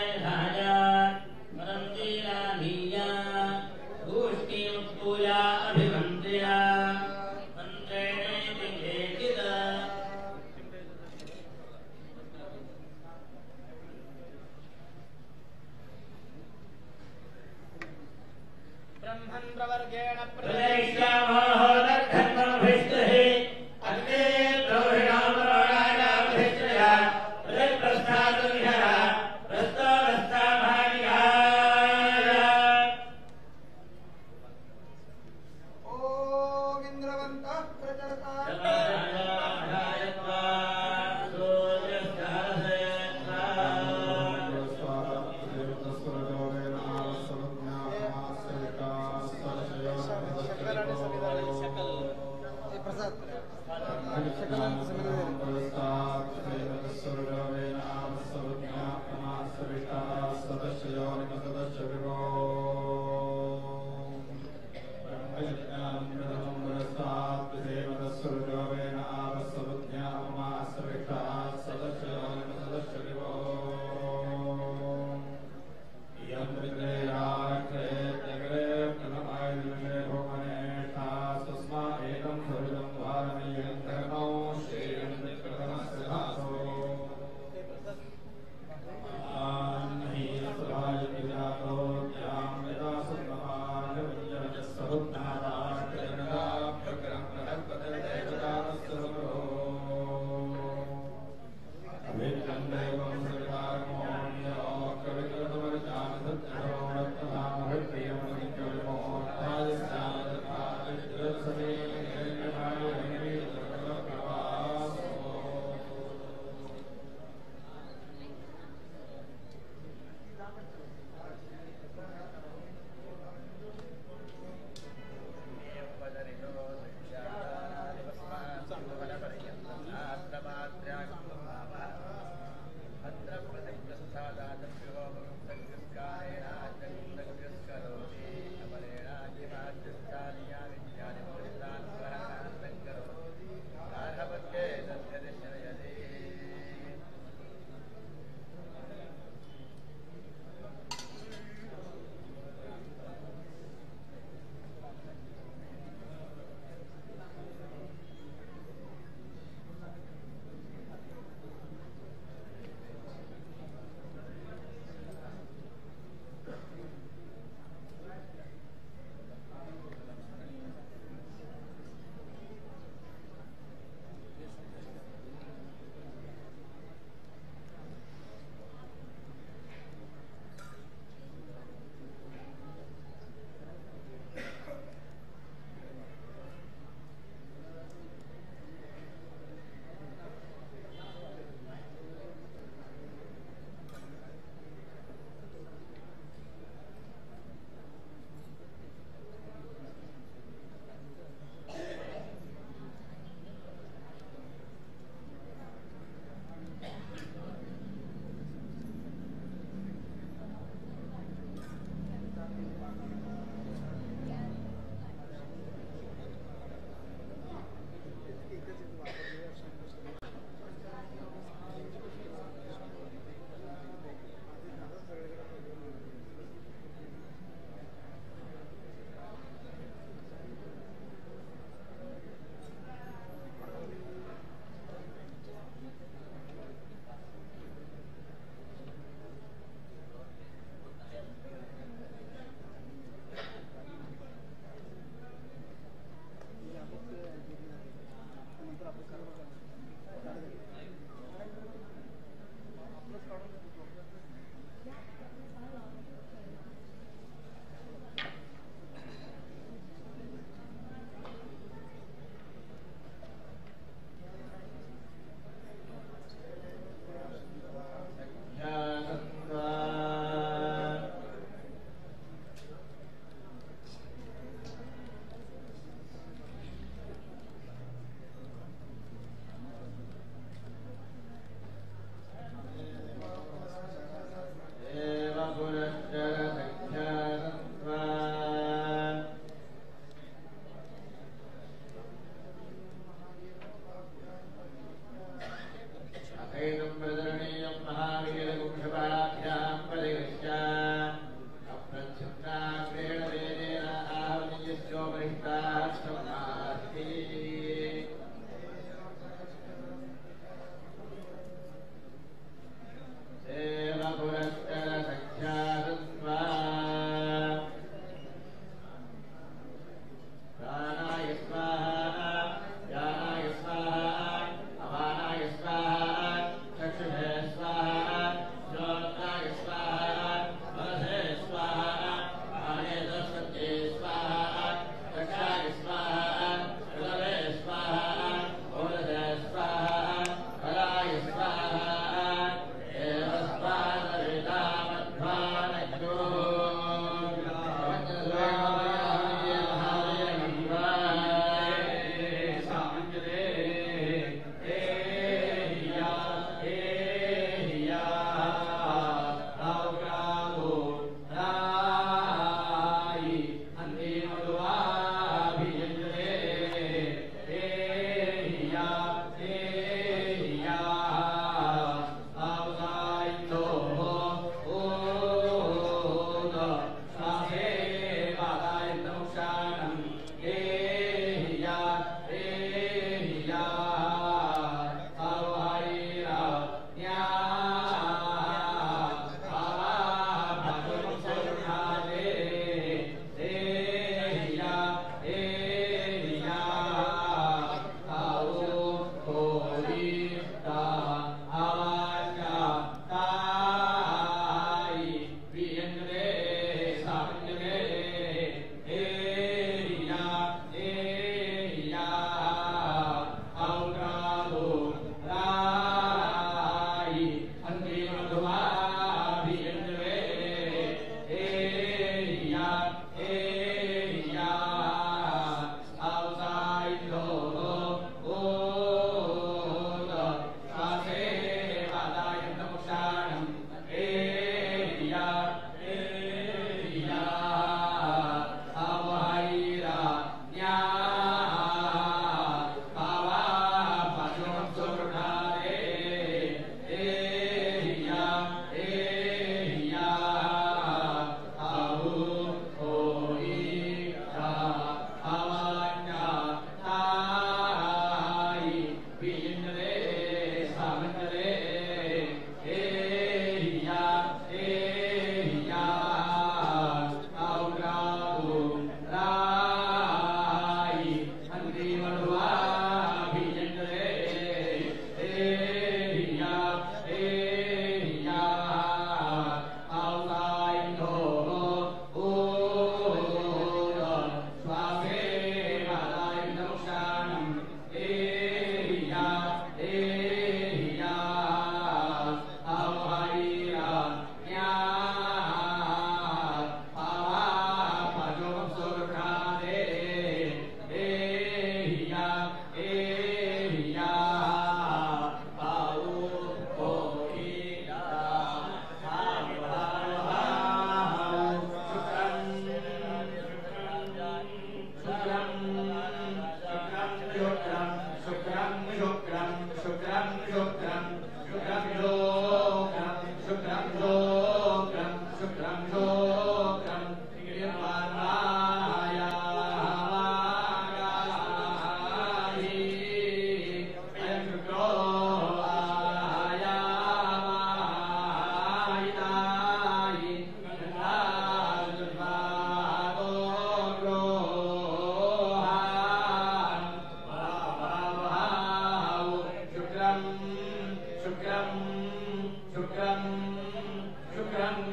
Gracias.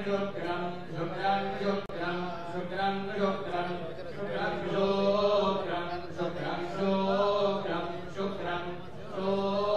शुक्रं शुक्रं शुक्रं शुक्रं शुक्रं शुक्रं शुक्रं शुक्रं शुक्रं शुक्रं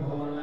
Bhagavan.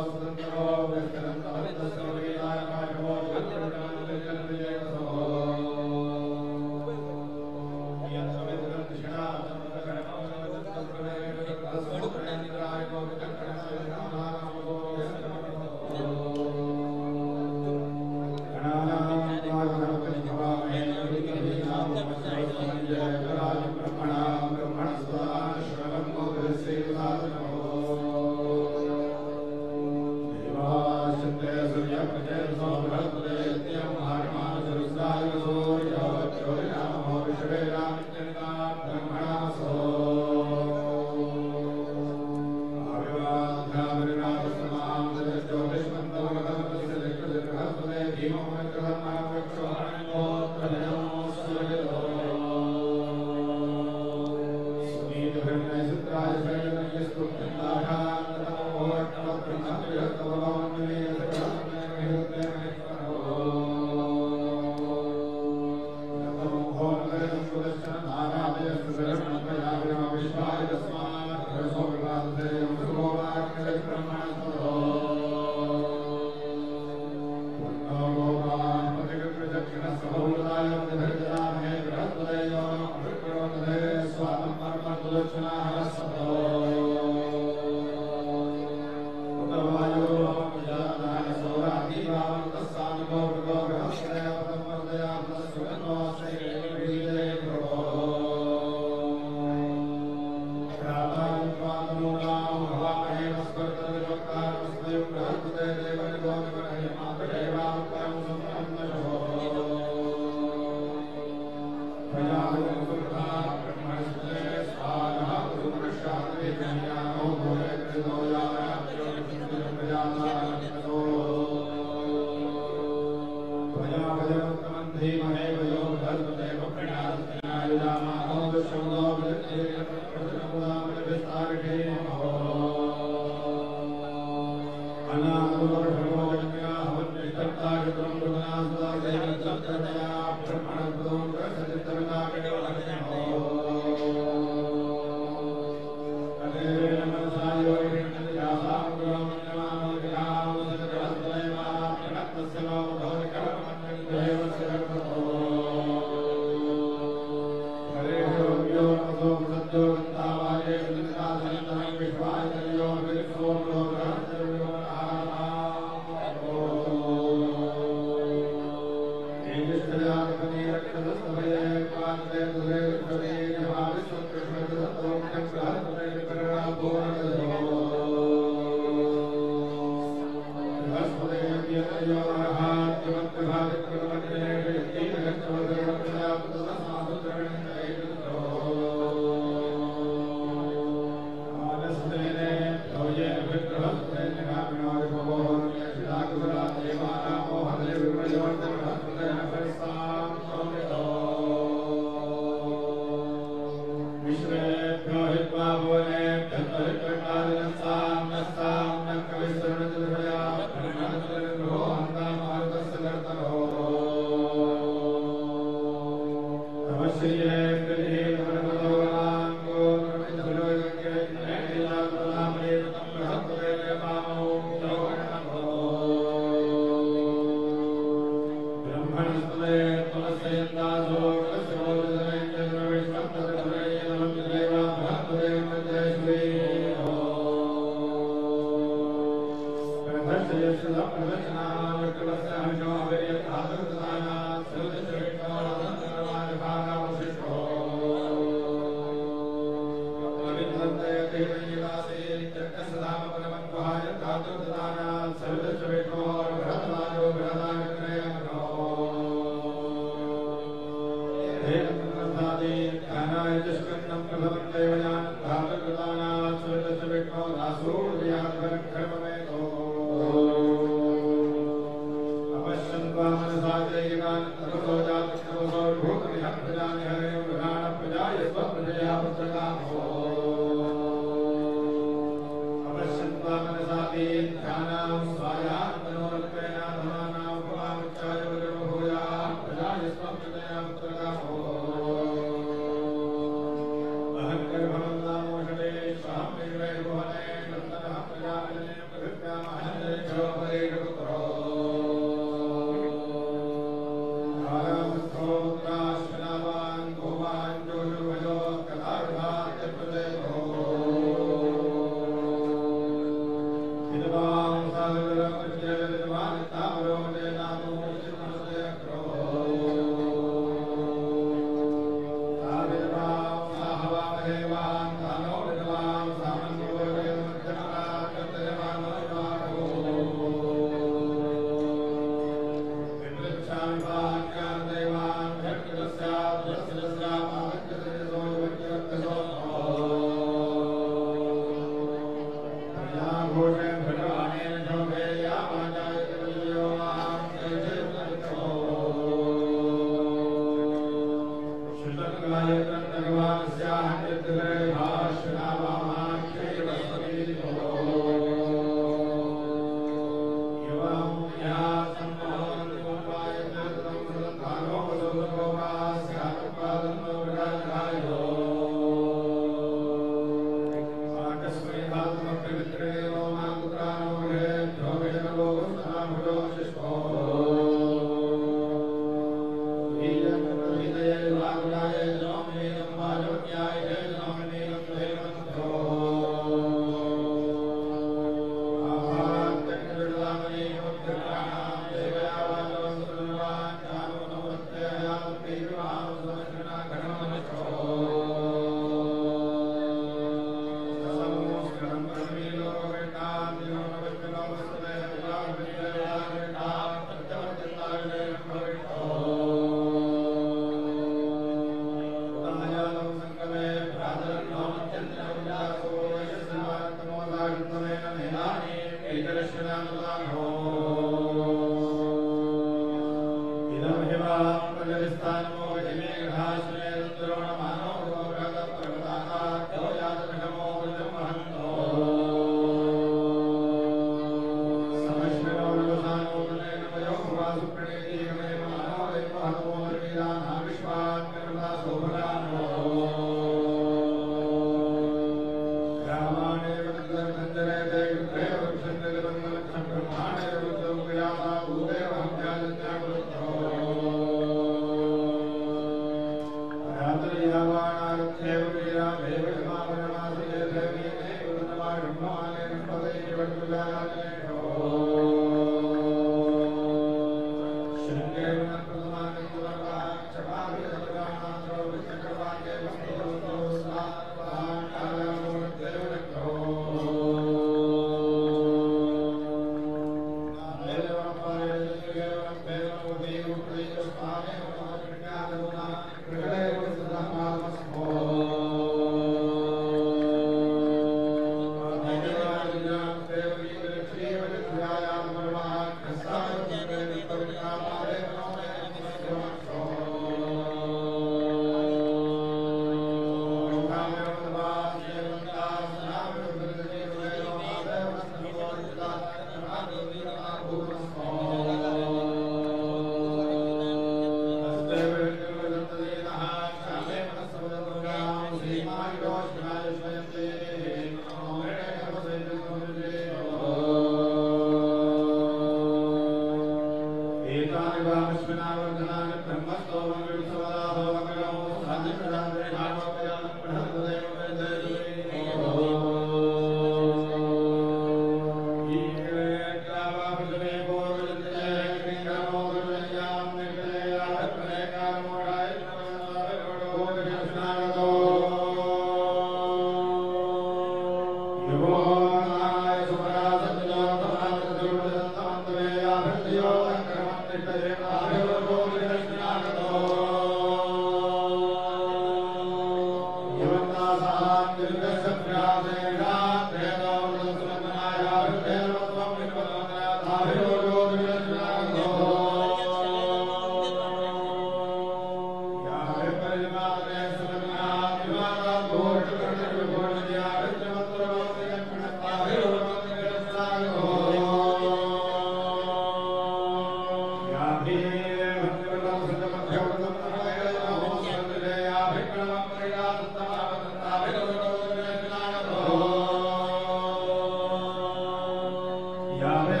Oh.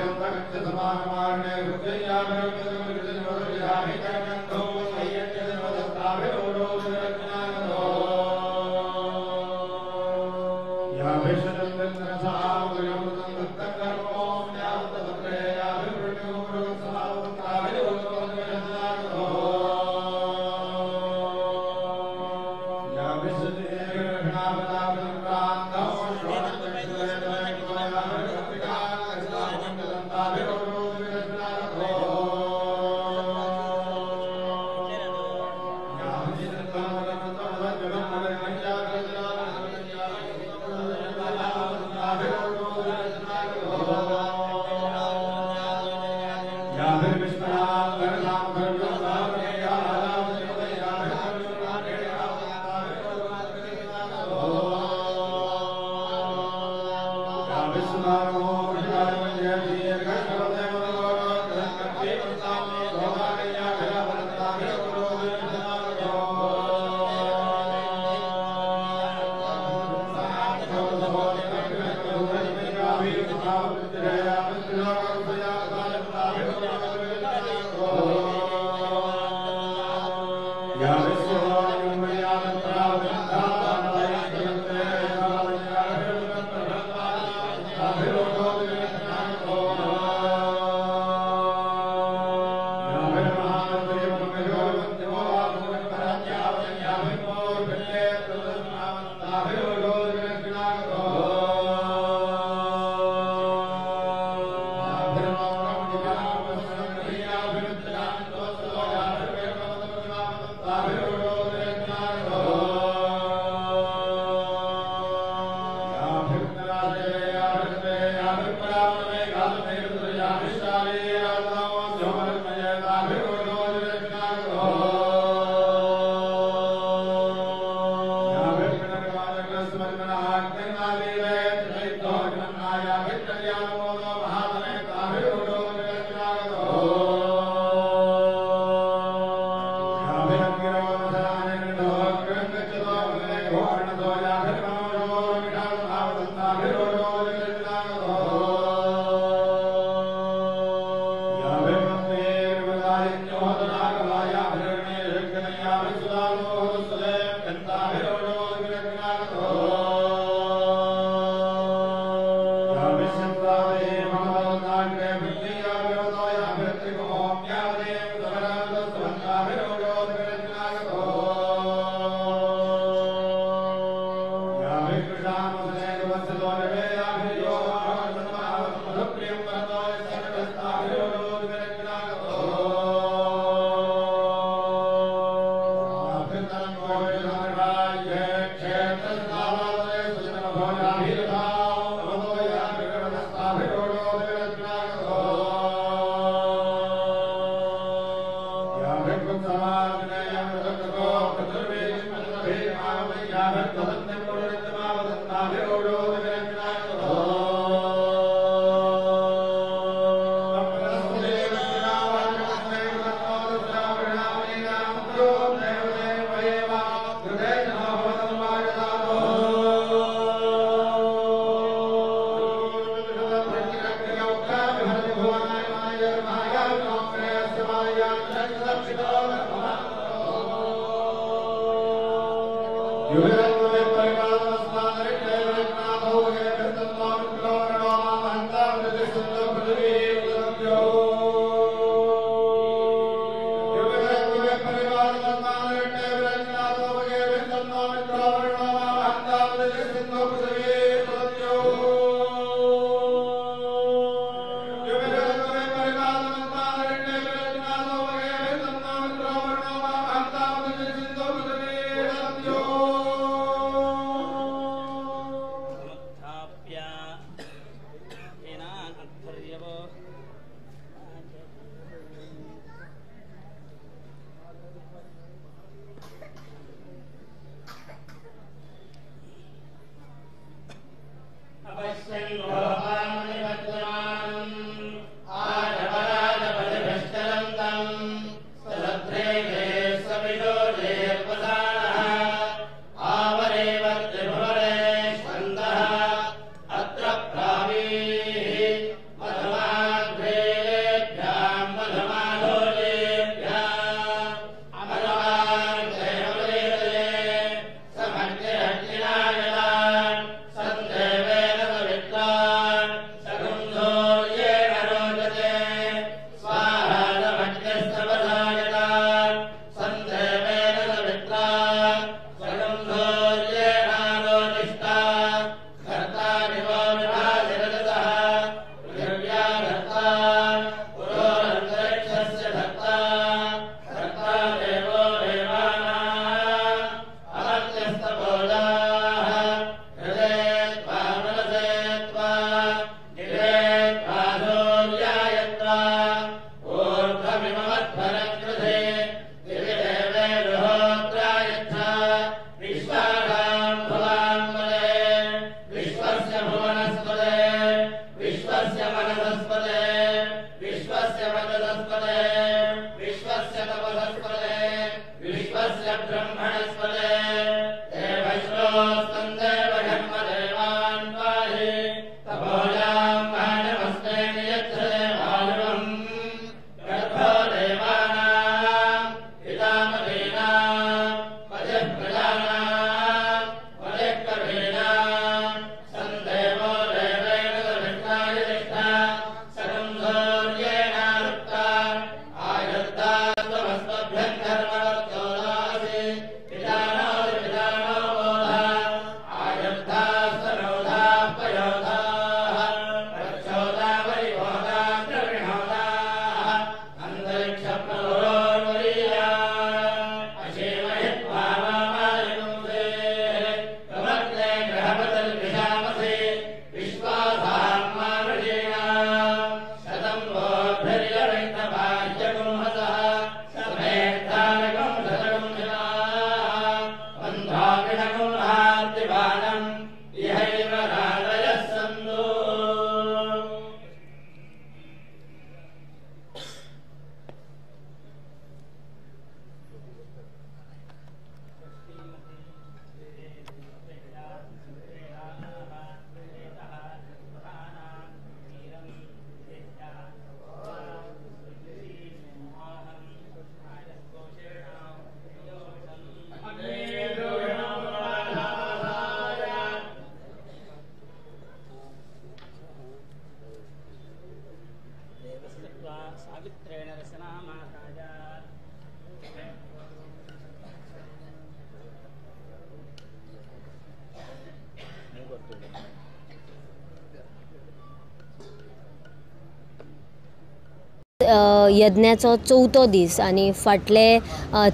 यज्ञाचो चवथो दीस आनी फाटले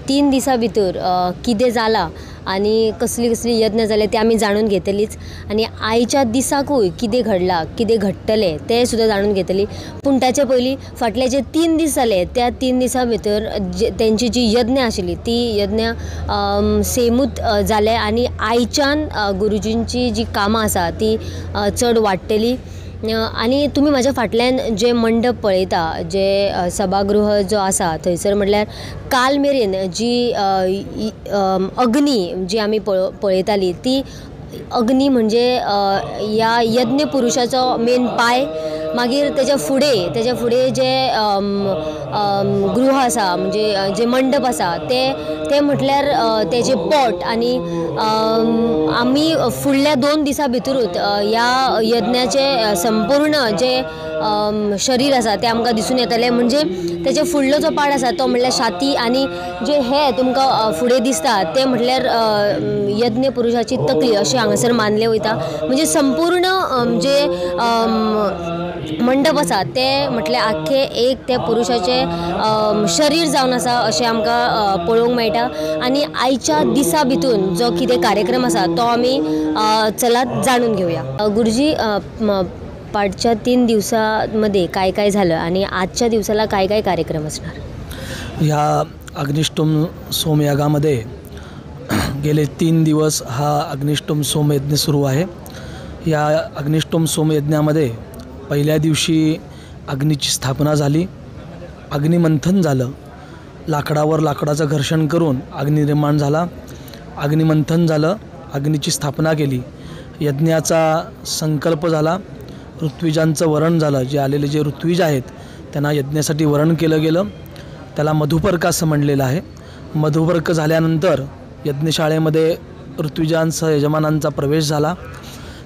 3 दिसां भितर कितें जालां आनी कसली कसली यज्ञ जाले ते आमी जाणून घेतलीच आनी आयच्या दिसाकूय कितें घडलां कितें घडटलें तें सुद्दां जाणून घेतली. पूण ताचे पयलीं फाटले जे 3 दीस जाले त्या 3 दिसां भितर तेंची जी यज्ञ आशिल्ली ती यज्ञ सेमूच जाले आनी आयच्यान गुरुजींची जी कामां आसा ती चड वाडटली. आनी तुमी म्हाज्या फाटल्यान जे मंडप पळयता, जे सभागृह जो आसा थंयसर म्हटल्यार काल मेरेन जी अग्नी जी आमी पळयताली ती अग्नी म्हणजे ह्या यज्ञ पुरुशाचो मेन पांय. मागीर तेज्या फुडें जे गृह आसा म्हणजे जे मंडप आसा ते म्हटल्यार तेजे पोट. आनी आमी फुडल्या 2 दिसां भितरूच ह्या यज्ञाचें संपूर्ण जे शरीर आसा तें आमकां दिसून येतलें. म्हणजे तेजे फुडलो जो पार्ट आसा तो म्हटल्यार छाती आनी जे हे तुमकां फुडें दिसता ते म्हटल्यार यज्ञ पुरुशाची तकली अशें हांगासर मानलें वयता. म्हणजे संपूर्ण जे मंडप आसा ते म्हटल्यार आख्खें एक त्या पुरुशाचें शरीर जावन आसा अशें आमकां पळोवंक मेळटा. आनी आयच्या दिसा भितून जो कितें कार्यक्रम आसा तो आमी चलात जाणून घेवया. गुरुजी, पाठच्या 3 दिवसांमध्ये काय काय झालं आणि आजच्या दिवसाला काय काय कार्यक्रम असणार? ह्या अग्निष्टोम सोमयागामध्ये गेले 3 दिवस हा अग्निष्टोम सोमयज्ञ सुरू आहे. या अग्निष्टोम सोमयज्ञामध्ये पहिल्या दिवशी अग्नीची स्थापना झाली, अग्निमंथन झालं, लाकडावर लाकडाचं घर्षण करून अग्नि निर्माण झाला, अग्निमंथन झालं, अग्नीची स्थापना केली, यज्ञाचा संकल्प झाला, ऋत्विजांचं वरण झालं, जे आलेले जे ऋत्विज आहेत त्यांना यज्ञासाठी वरण केलं गेलं, त्याला मधुपर्क असं म्हणलेलं आहे. मधुपर्क झाल्यानंतर यज्ञशाळेमध्ये ऋत्विजांसह यजमानांचा प्रवेश झाला.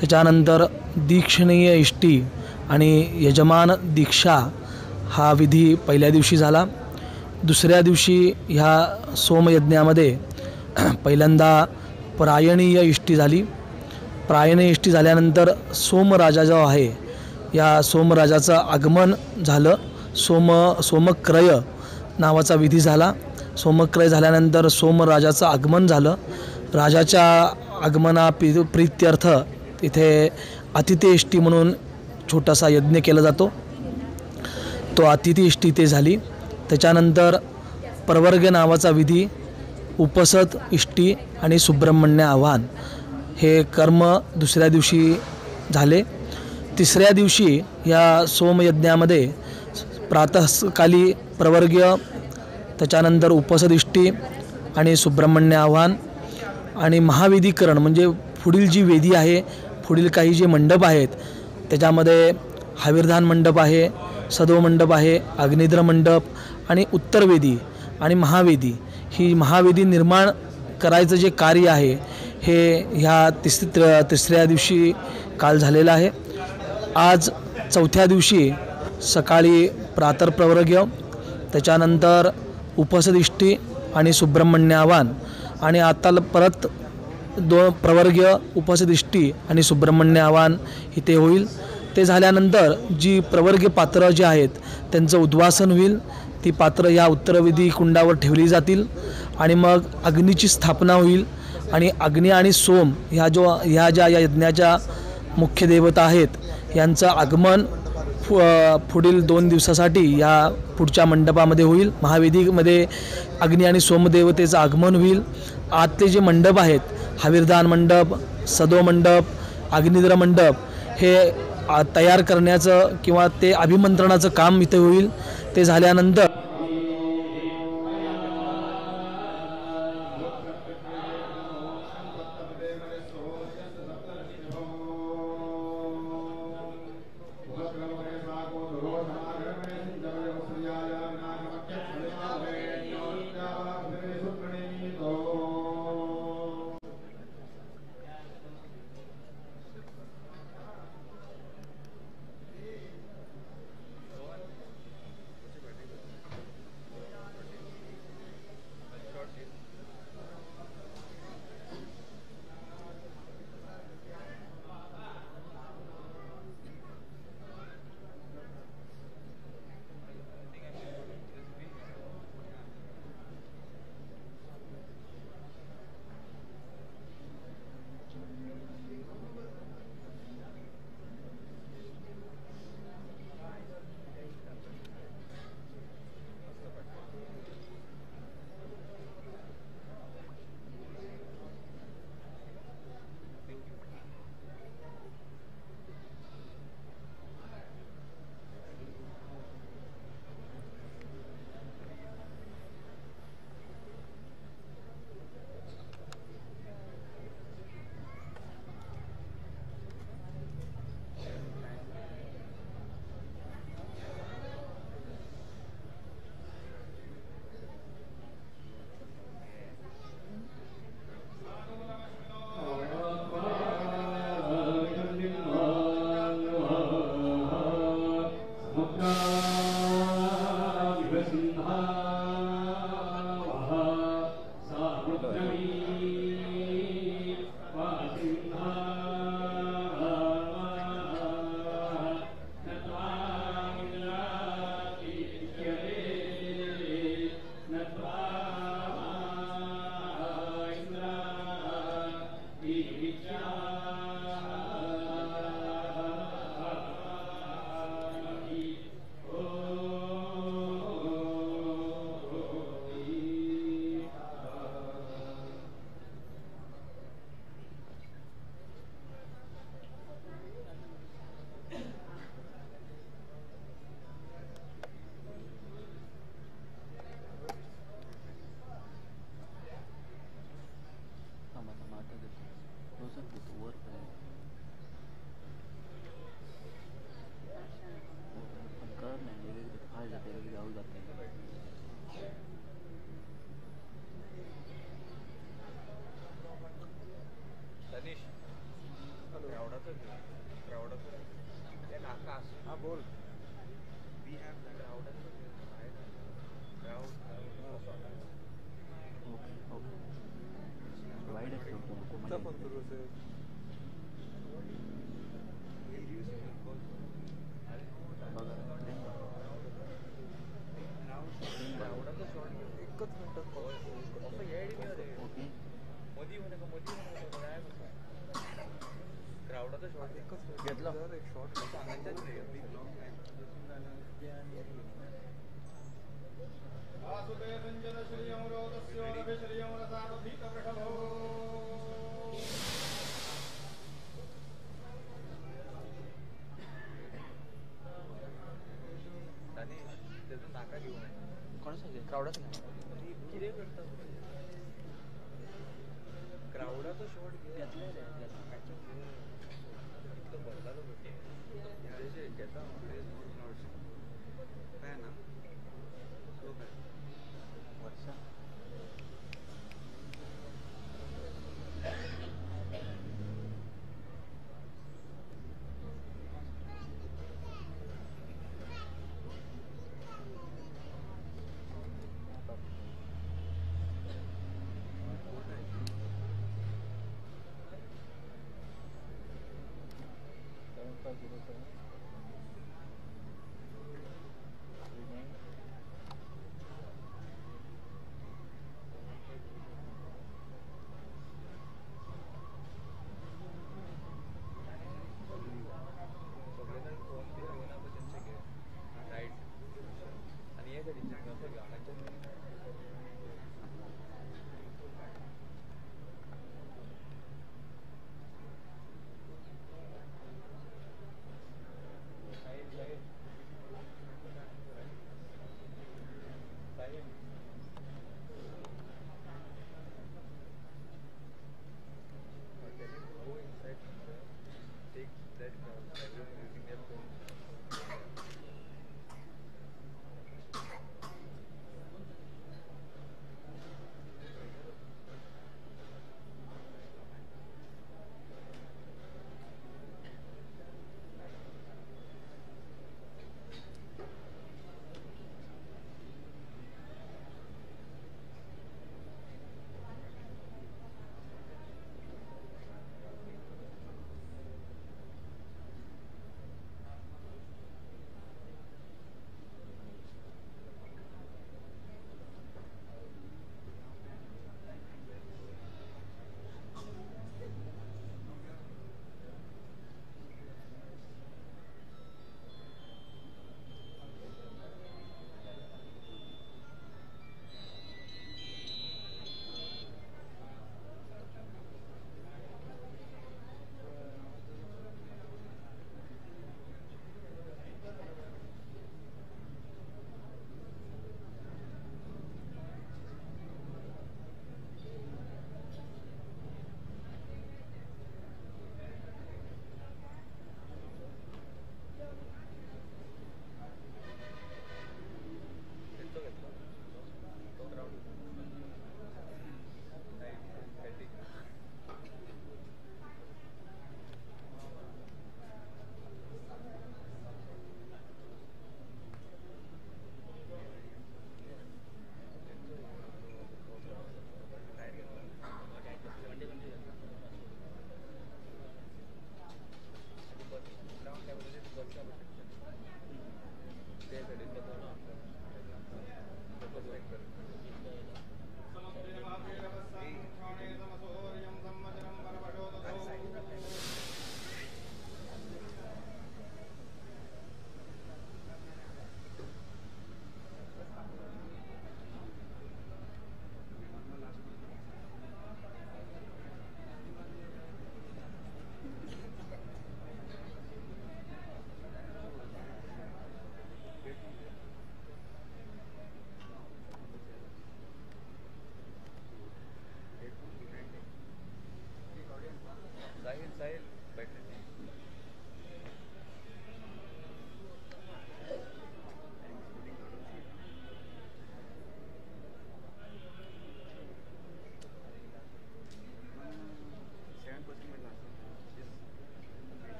त्याच्यानंतर दीक्षणीय इष्टी आणि यजमान दीक्षा हा विधी पहिल्या दिवशी झाला. दुसऱ्या दिवशी ह्या सोमयज्ञामध्ये पहिल्यांदा प्रायणीय इष्टी झाली. प्रायणीय इष्टी झाल्यानंतर सोमराजा जो आहे या सोमराजाचं आगमन झालं. सोमक्रय नावाचा विधी झाला. सोमक्रय झाल्यानंतर सोमराजाचं आगमन झालं. राजाच्या आगमना प्रीत्यर्थ इथे अतिथी म्हणून छोटासा यज्ञ केला जातो, तो अतिथी इष्टी ते झाली. त्याच्यानंतर प्रवर्ग नावाचा विधी, उपसत इष्टी आणि सुब्रह्मण्य आव्हान हे कर्म दुसऱ्या दिवशी झाले. तिसऱ्या दिवशी या सोमयज्ञामध्ये प्रातःकाली प्रवर्ग्य, त्याच्यानंतर उपसदिष्टी आणि सुब्रह्मण्य आव्हान आणि महावेदीकरण म्हणजे पुढील जी वेदी आहे, पुढील काही जे मंडप आहेत त्याच्यामध्ये हवीरधान मंडप आहे, सदो मंडप आहे, अग्निद्र मंडप आणि उत्तरवेदी आणि महावेदी, ही महावेदी निर्माण करायचं जे कार्य आहे हे ह्या तिसऱ्या दिवशी काल झालेलं आहे. आज चौथ्या दिवशी सकाळी प्रातःप्रवर्ग्य, त्याच्यानंतर उपसदिष्टी आणि सुब्रह्मण्य आव्हान आणि आता परत 2 प्रवर्ग्य, उपसदिष्टी आणि सुब्रह्मण्य आव्हान इथे होईल. ते झाल्यानंतर जी प्रवर्ग्य पात्र जे आहेत त्यांचं उद्वासन होईल. ती पात्र या उत्तरविधी कुंडावर ठेवली जातील आणि मग अग्नीची स्थापना होईल आणि अग्नी आणि सोम ह्या ज्या या यज्ञाच्या मुख्य देवता आहेत यांचं आगमन पुढील 2 दिवसासाठी या पुढच्या मंडपामध्ये होईल. महावेदीमध्ये अग्नी आणि सोमदेवतेचं आगमन होईल. आतले जे मंडप आहेत हवीरदान मंडप, सदो मंडप, अग्निद्र मंडप हे तयार करण्याचं किंवा ते अभिमंत्रणाचं काम इथे होईल. ते झाल्यानंतर सिंहावः सामुद्रमी वासिंहावः न त्वामिन्द्रातीष्यते न त्वामिन्द्रातीष्यामि।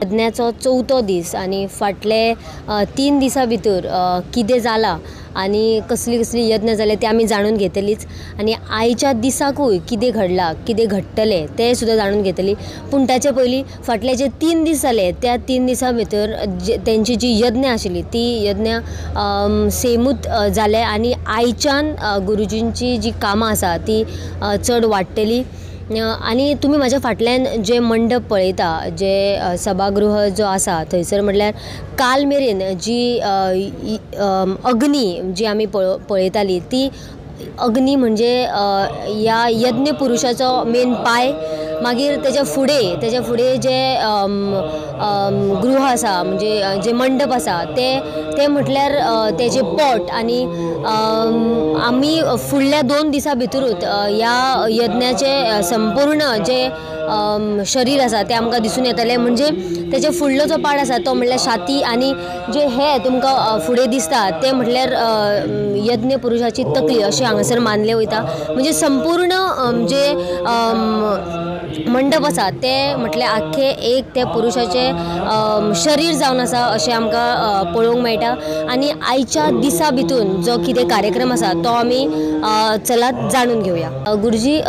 यज्ञाचो चवथो दीस आनी फाटले 3 दिसां भितर कितें जालां आनी कसली कसली यज्ञ जाले ते आमी जाणून घेतलीच आनी आयच्या दिसाकूय कितें घडलां, कितें घडटलें तें सुद्दां जाणून घेतली. पूण ताचे पयलीं फाटले जे 3 दीस जाले त्या 3 दिसां भितर तेंची जी यज्ञ आशिल्ली ती यज्ञ सेमूच जाले आनी आयच्यान गुरुजींची जी कामां आसा ती चड वाडटली. आनी तुमी म्हाज्या फाटल्यान जे मंडप पळयता, जे सभागृह जो आसा थंयसर म्हटल्यार काल मेरेन जी अग्नी जी आमी पळयताली ती अग्नी म्हणजे ह्या यज्ञ पुरुशाचो मेन पांय. मागीर तेज्या फुडें जे गृह आसा म्हणजे जे मंडप आसा ते म्हटल्यार तेजे पोट. आनी आमी फुडल्या 2 दिसां भितरूच ह्या यज्ञाचें संपूर्ण जे शरीर आसा तें आमकां दिसून येतलें. म्हणजे तेजे फुडलो जो पार्ट आसा तो म्हटल्यार छाती आनी जे हे तुमकां फुडें दिसता ते म्हटल्यार यज्ञ पुरुशाची तकली अशें हांगासर मानलें वयता. म्हणजे संपूर्ण जे मंडप आसा ते म्हटल्यार आख्खें एक त्या पुरुशाचें शरीर जावन आसा अशें आमकां पळोवंक मेळटा. आनी आयच्या दिसा भितून जो कितें कार्यक्रम आसा तो आमी चलात जाणून घेवया. गुरुजी,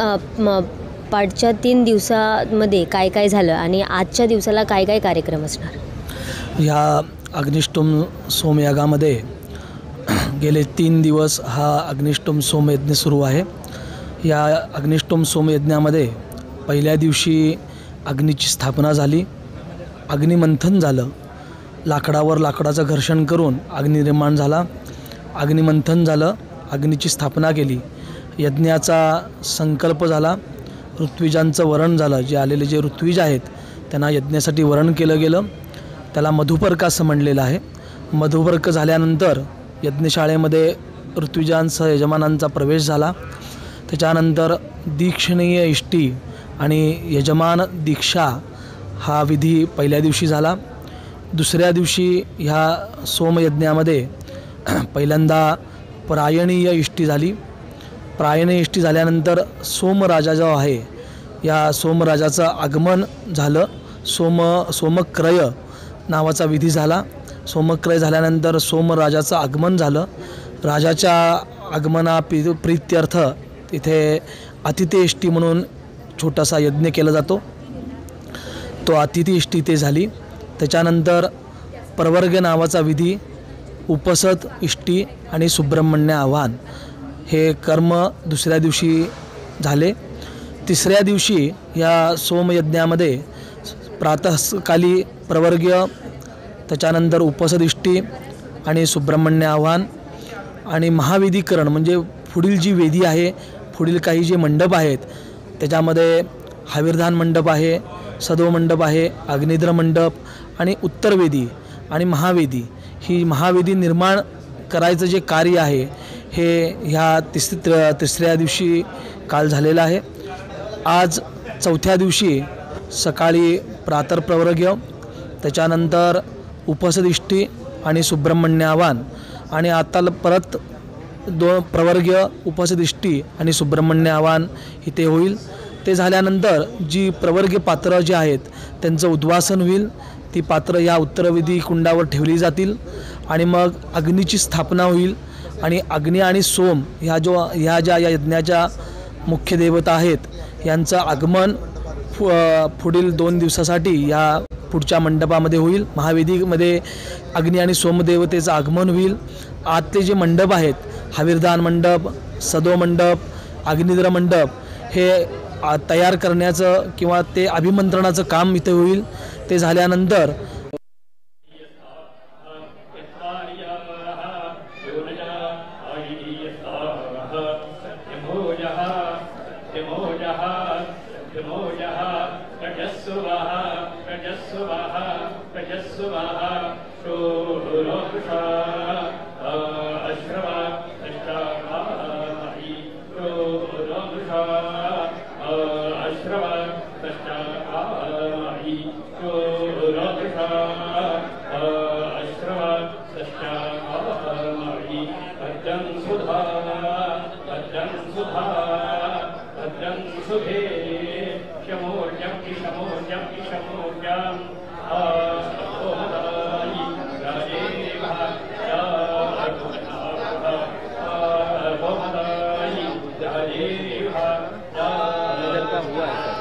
पाठच्या 3 दिवसांमध्ये काय काय झालं आणि आजच्या दिवसाला काय काय कार्यक्रम असणार? ह्या अग्निष्टोम सोमयागामध्ये गेले 3 दिवस हा अग्निष्टोम सोमयज्ञ सुरू आहे. या अग्निष्टोम सोमयज्ञामध्ये पहिल्या दिवशी अग्नीची स्थापना झाली, अग्निमंथन झालं, लाकडावर लाकडाचं घर्षण करून अग्नि निर्माण झाला, अग्निमंथन झालं, अग्नीची स्थापना केली, यज्ञाचा संकल्प झाला, ऋत्विजांचं वरण झालं, जे आलेले जे ऋत्विज आहेत त्यांना यज्ञासाठी वरण केलं गेलं, त्याला मधुपर्क असं म्हणलेलं आहे. मधुपर्क झाल्यानंतर यज्ञशाळेमध्ये ऋत्विजांसह यजमानांचा प्रवेश झाला. त्याच्यानंतर दीक्षणीय इष्टी आणि यजमान दीक्षा हा विधी पहिल्या दिवशी झाला. दुसऱ्या दिवशी ह्या सोमयज्ञामध्ये पहिल्यांदा प्रायणीय इष्टी झाली. प्रायणीय इष्टी झाल्यानंतर सोमराजा जो आहे या सोमराजाचं आगमन झालं. सोमक्रय नावाचा विधी झाला. सोमक्रय झाल्यानंतर सोमराजाचं आगमन झालं. राजाच्या आगमना प्रीत्यर्थ इथे अतिथेष्टी म्हणून छोटासा यज्ञ केला जातो, तो अतिथी इष्टी ते झाली. त्याच्यानंतर प्रवर्ग नावाचा विधी, उपसत इष्टी आणि सुब्रह्मण्य आव्हान हे कर्म दुसऱ्या दिवशी झाले. तिसऱ्या दिवशी या सोमयज्ञामध्ये प्रातःकाली प्रवर्ग्य, त्याच्यानंतर उपसदिष्टी आणि सुब्रह्मण्य आव्हान आणि महावेदीकरण म्हणजे पुढील जी वेदी आहे, पुढील काही जे मंडप आहेत त्याच्यामध्ये हवीरधान मंडप आहे, सदो मंडप आहे, अग्निद्र मंडप आणि उत्तरवेदी आणि महावेदी, ही महावेदी निर्माण करायचं जे कार्य आहे हे ह्या तिसऱ्या दिवशी काल झालेलं आहे. आज चौथ्या दिवशी सकाळी प्रातःप्रवर्ग्य, त्याच्यानंतर उपसदिष्टी आणि सुब्रह्मण्य आव्हान आणि आता परत 2 प्रवर्ग्य, उपसदिष्टी आणि सुब्रह्मण्य आव्हान इथे होईल. ते झाल्यानंतर जी प्रवर्ग्य पात्र जी आहेत त्यांचं उद्वासन होईल. ती पात्र या उत्तरविधी कुंडावर ठेवली जातील आणि मग अग्नीची स्थापना होईल आणि अग्नी आणि सोम ह्या ज्या या यज्ञाच्या मुख्य देवता आहेत यांचं आगमन पुढील 2 दिवसासाठी या पुढच्या मंडपामध्ये होईल. महावेदीमध्ये अग्नी आणि सोमदेवतेचं आगमन होईल. आतले जे मंडप आहेत हवीरदान मंडप, सदो मंडप, अग्निद्र मंडप हे तयार करण्याचं किंवा ते अभिमंत्रणाचं काम इथे होईल. ते झाल्यानंतर शुभे शमोर्जं शमोर्जं शमोर्जम्। हुआ है सर।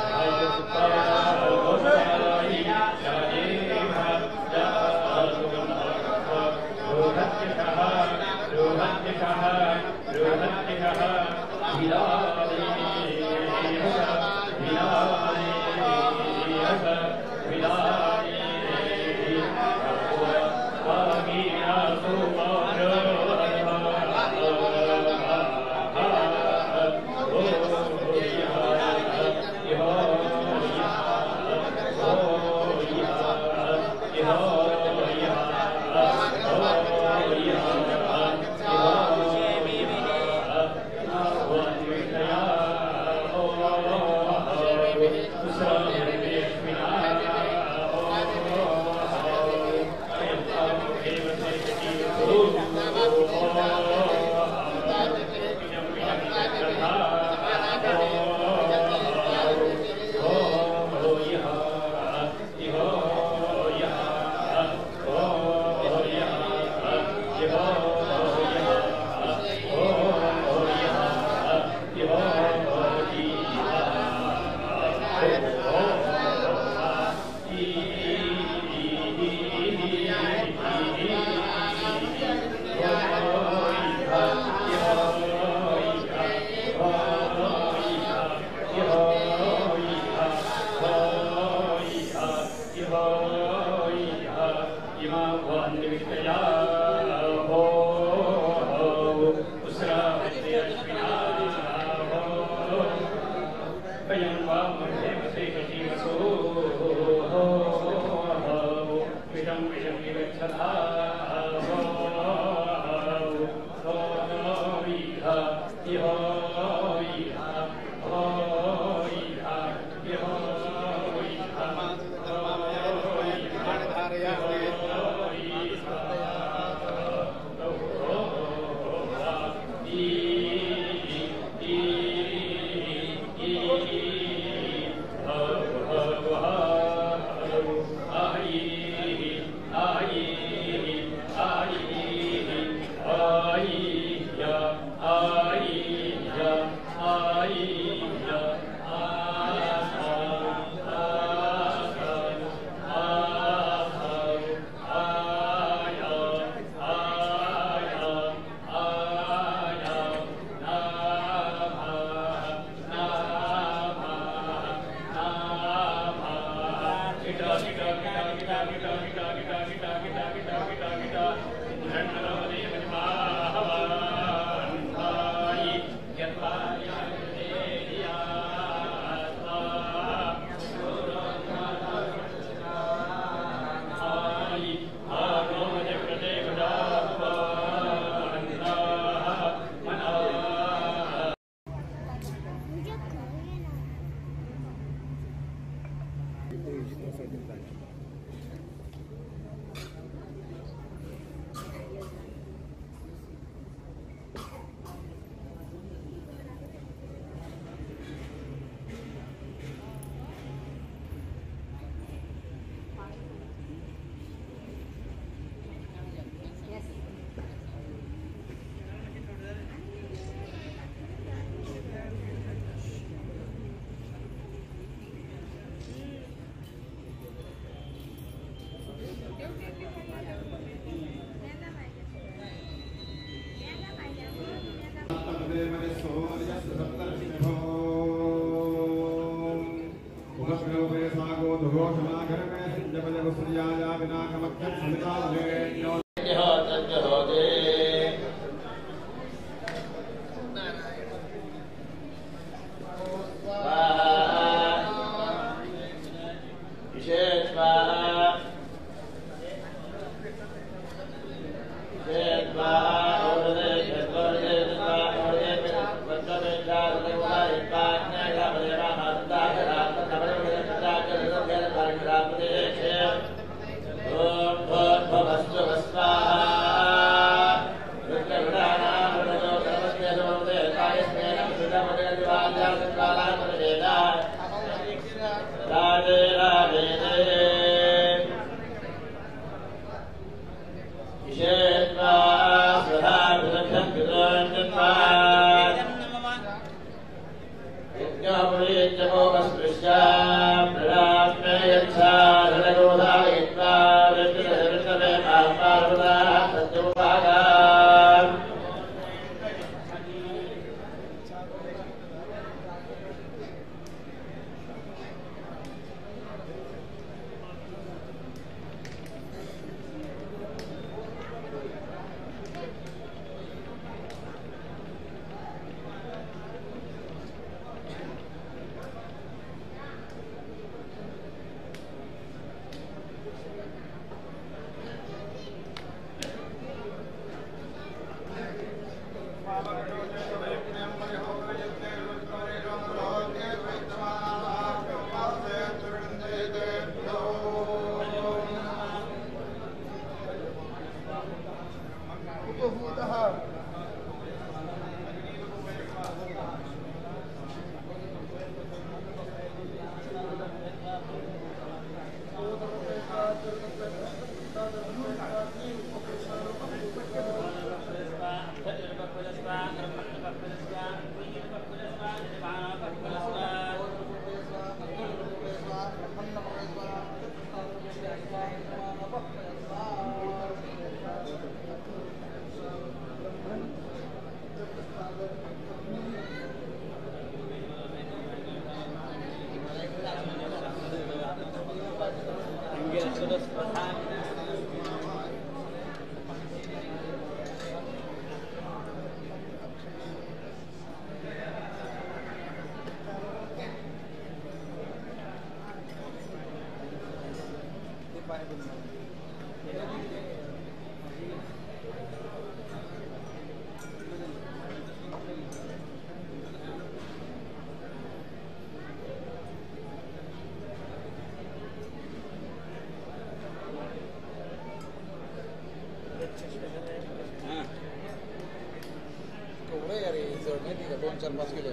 4-5 kilo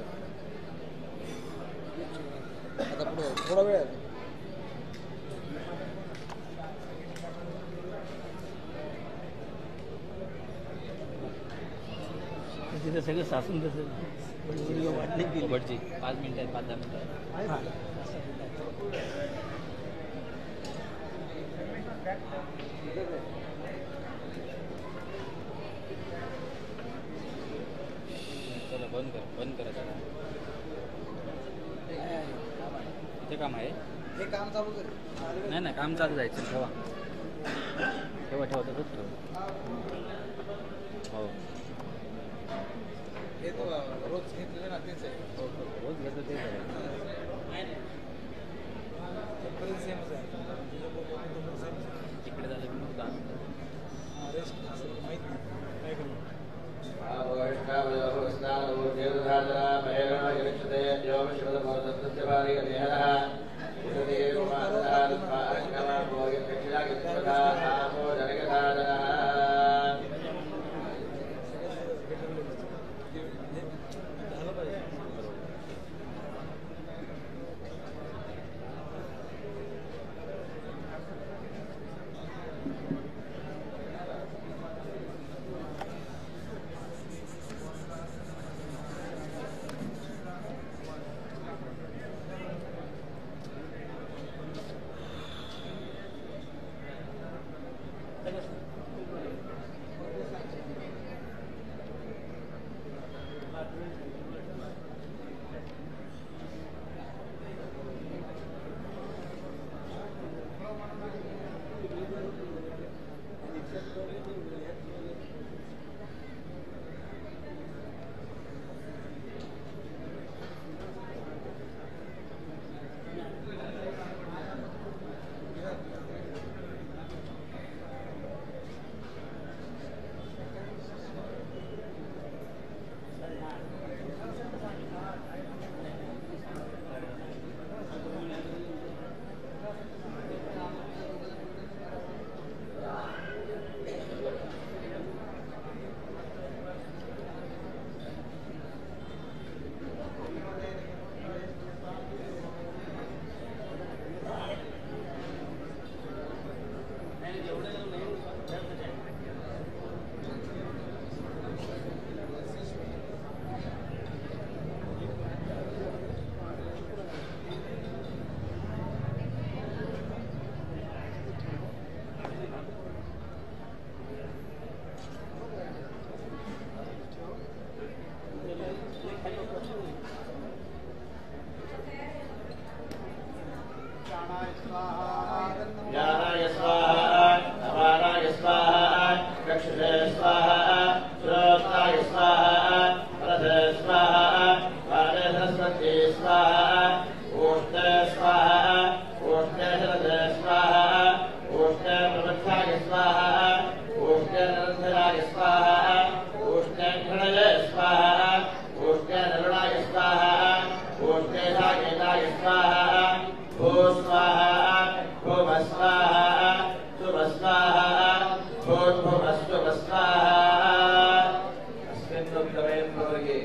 आता पुढे थोडा वेळ आहे. तिथं सगळं सासून तसं वाटणे भटजी 5 मिनिटं आहेत, 5-10 मिनिटं. चला बंद कर, बंद करा त्याला. इथे काम आहे, हे काम चालू आहे. नाही नाही काम चालू जायचं. ठेवा ठेवा ठेवा तसंच ठेवा. हो हे तो रोज घेतलेलं ना तेच आहे. हो रोज घेतलं तेच आहे. सेमच आहे. तिकडे झालं की मग 10 मिनिटं रेस्ट माहीत नाही काय करू. व्यानाय स्वाहा अपानाय स्वाहा चक्षुषे स्वाहा श्रोत्राय स्वाहा रथे स्वाहा वाणे सरस्वती स्वाहा ओष्ठे स्वाहा ओष्ठे रथे स्वाहा ओष्ठे प्रवत्साय स्वाहा ओष्ठे निरंधराय स्वाहा ओष्ठे घृणये स्वाहा ओष्ठे नरुणाय स्वाहा ओष्ठे सागेताय स्वाहा भू स्वाहा भुवः स्वाहा सुवः स्वाहा भूर्भुवः सुवः स्वाहा. अस्मिन् उत्तमे प्रवर्गे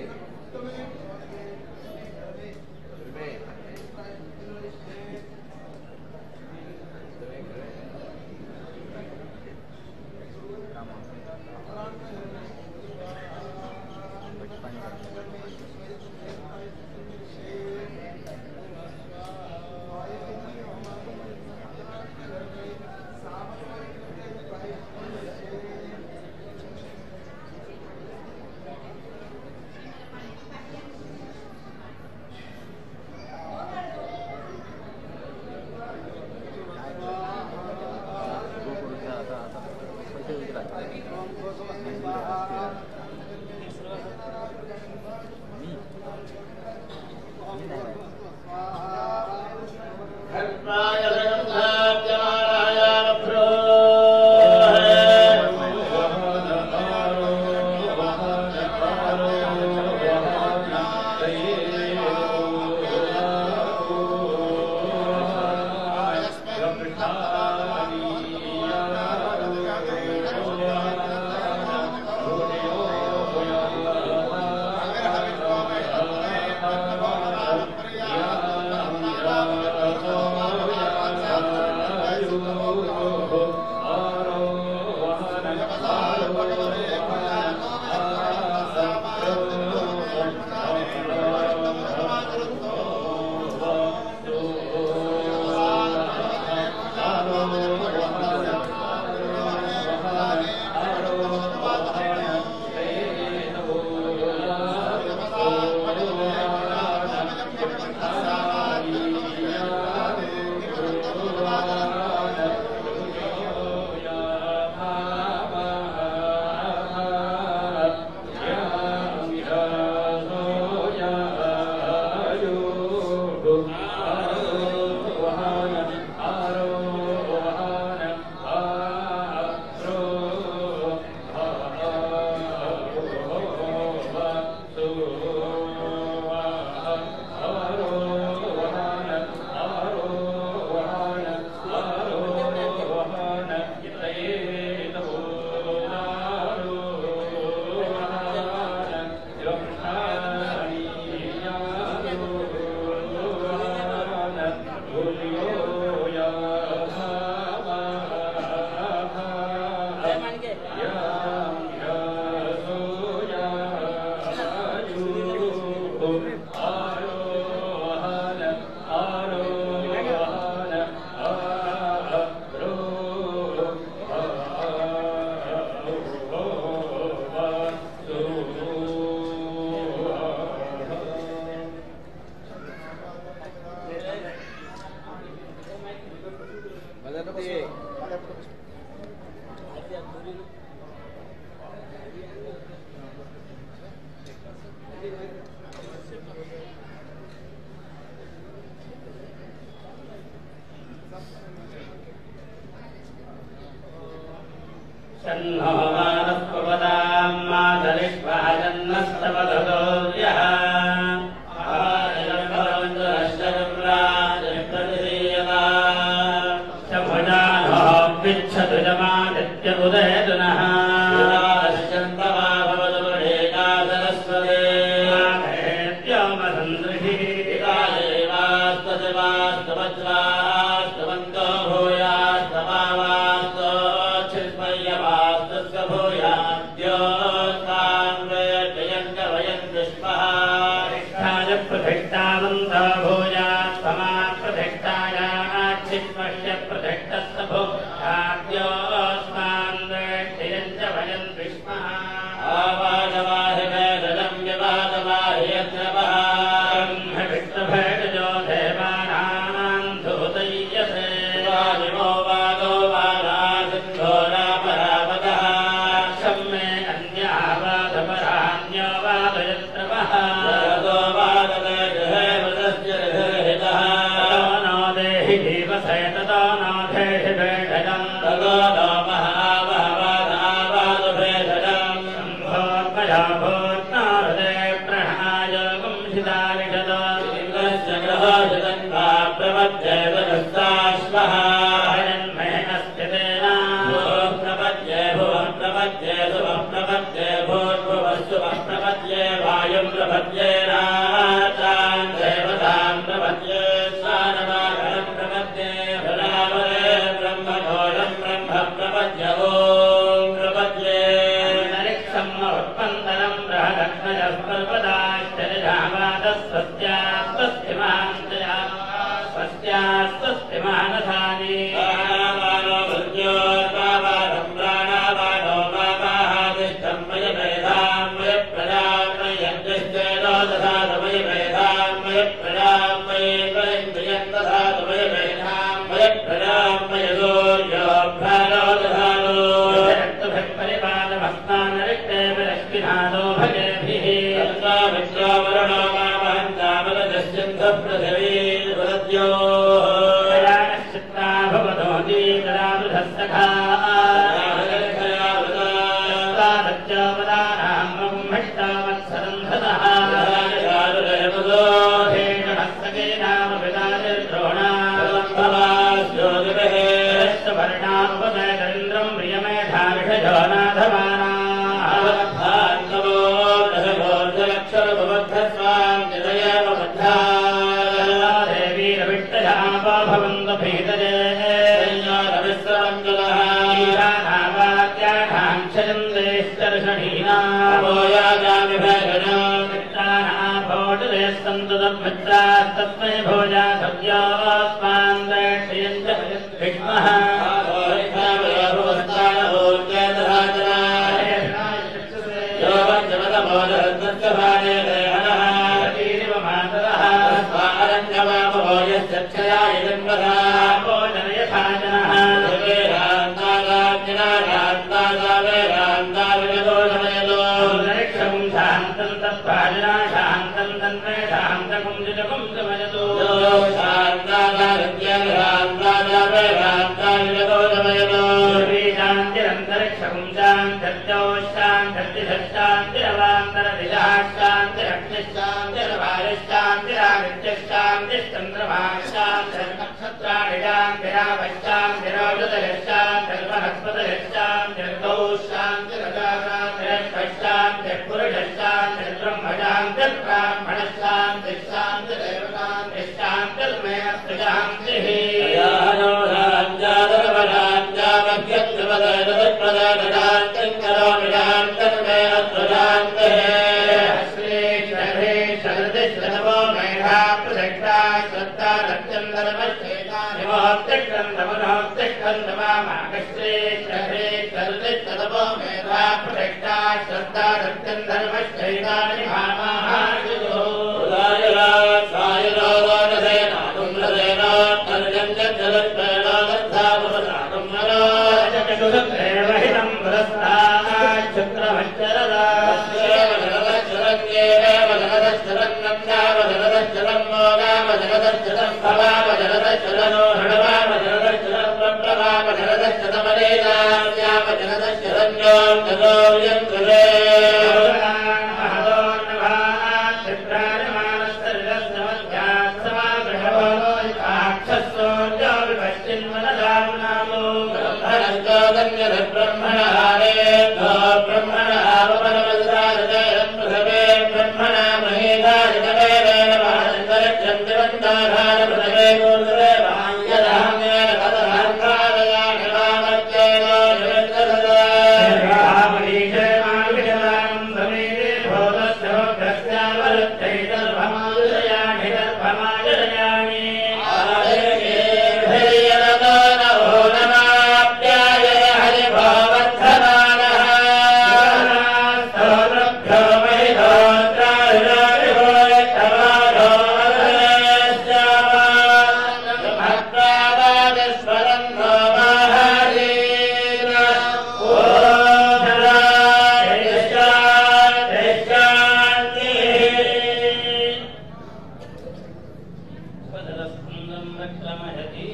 पठति।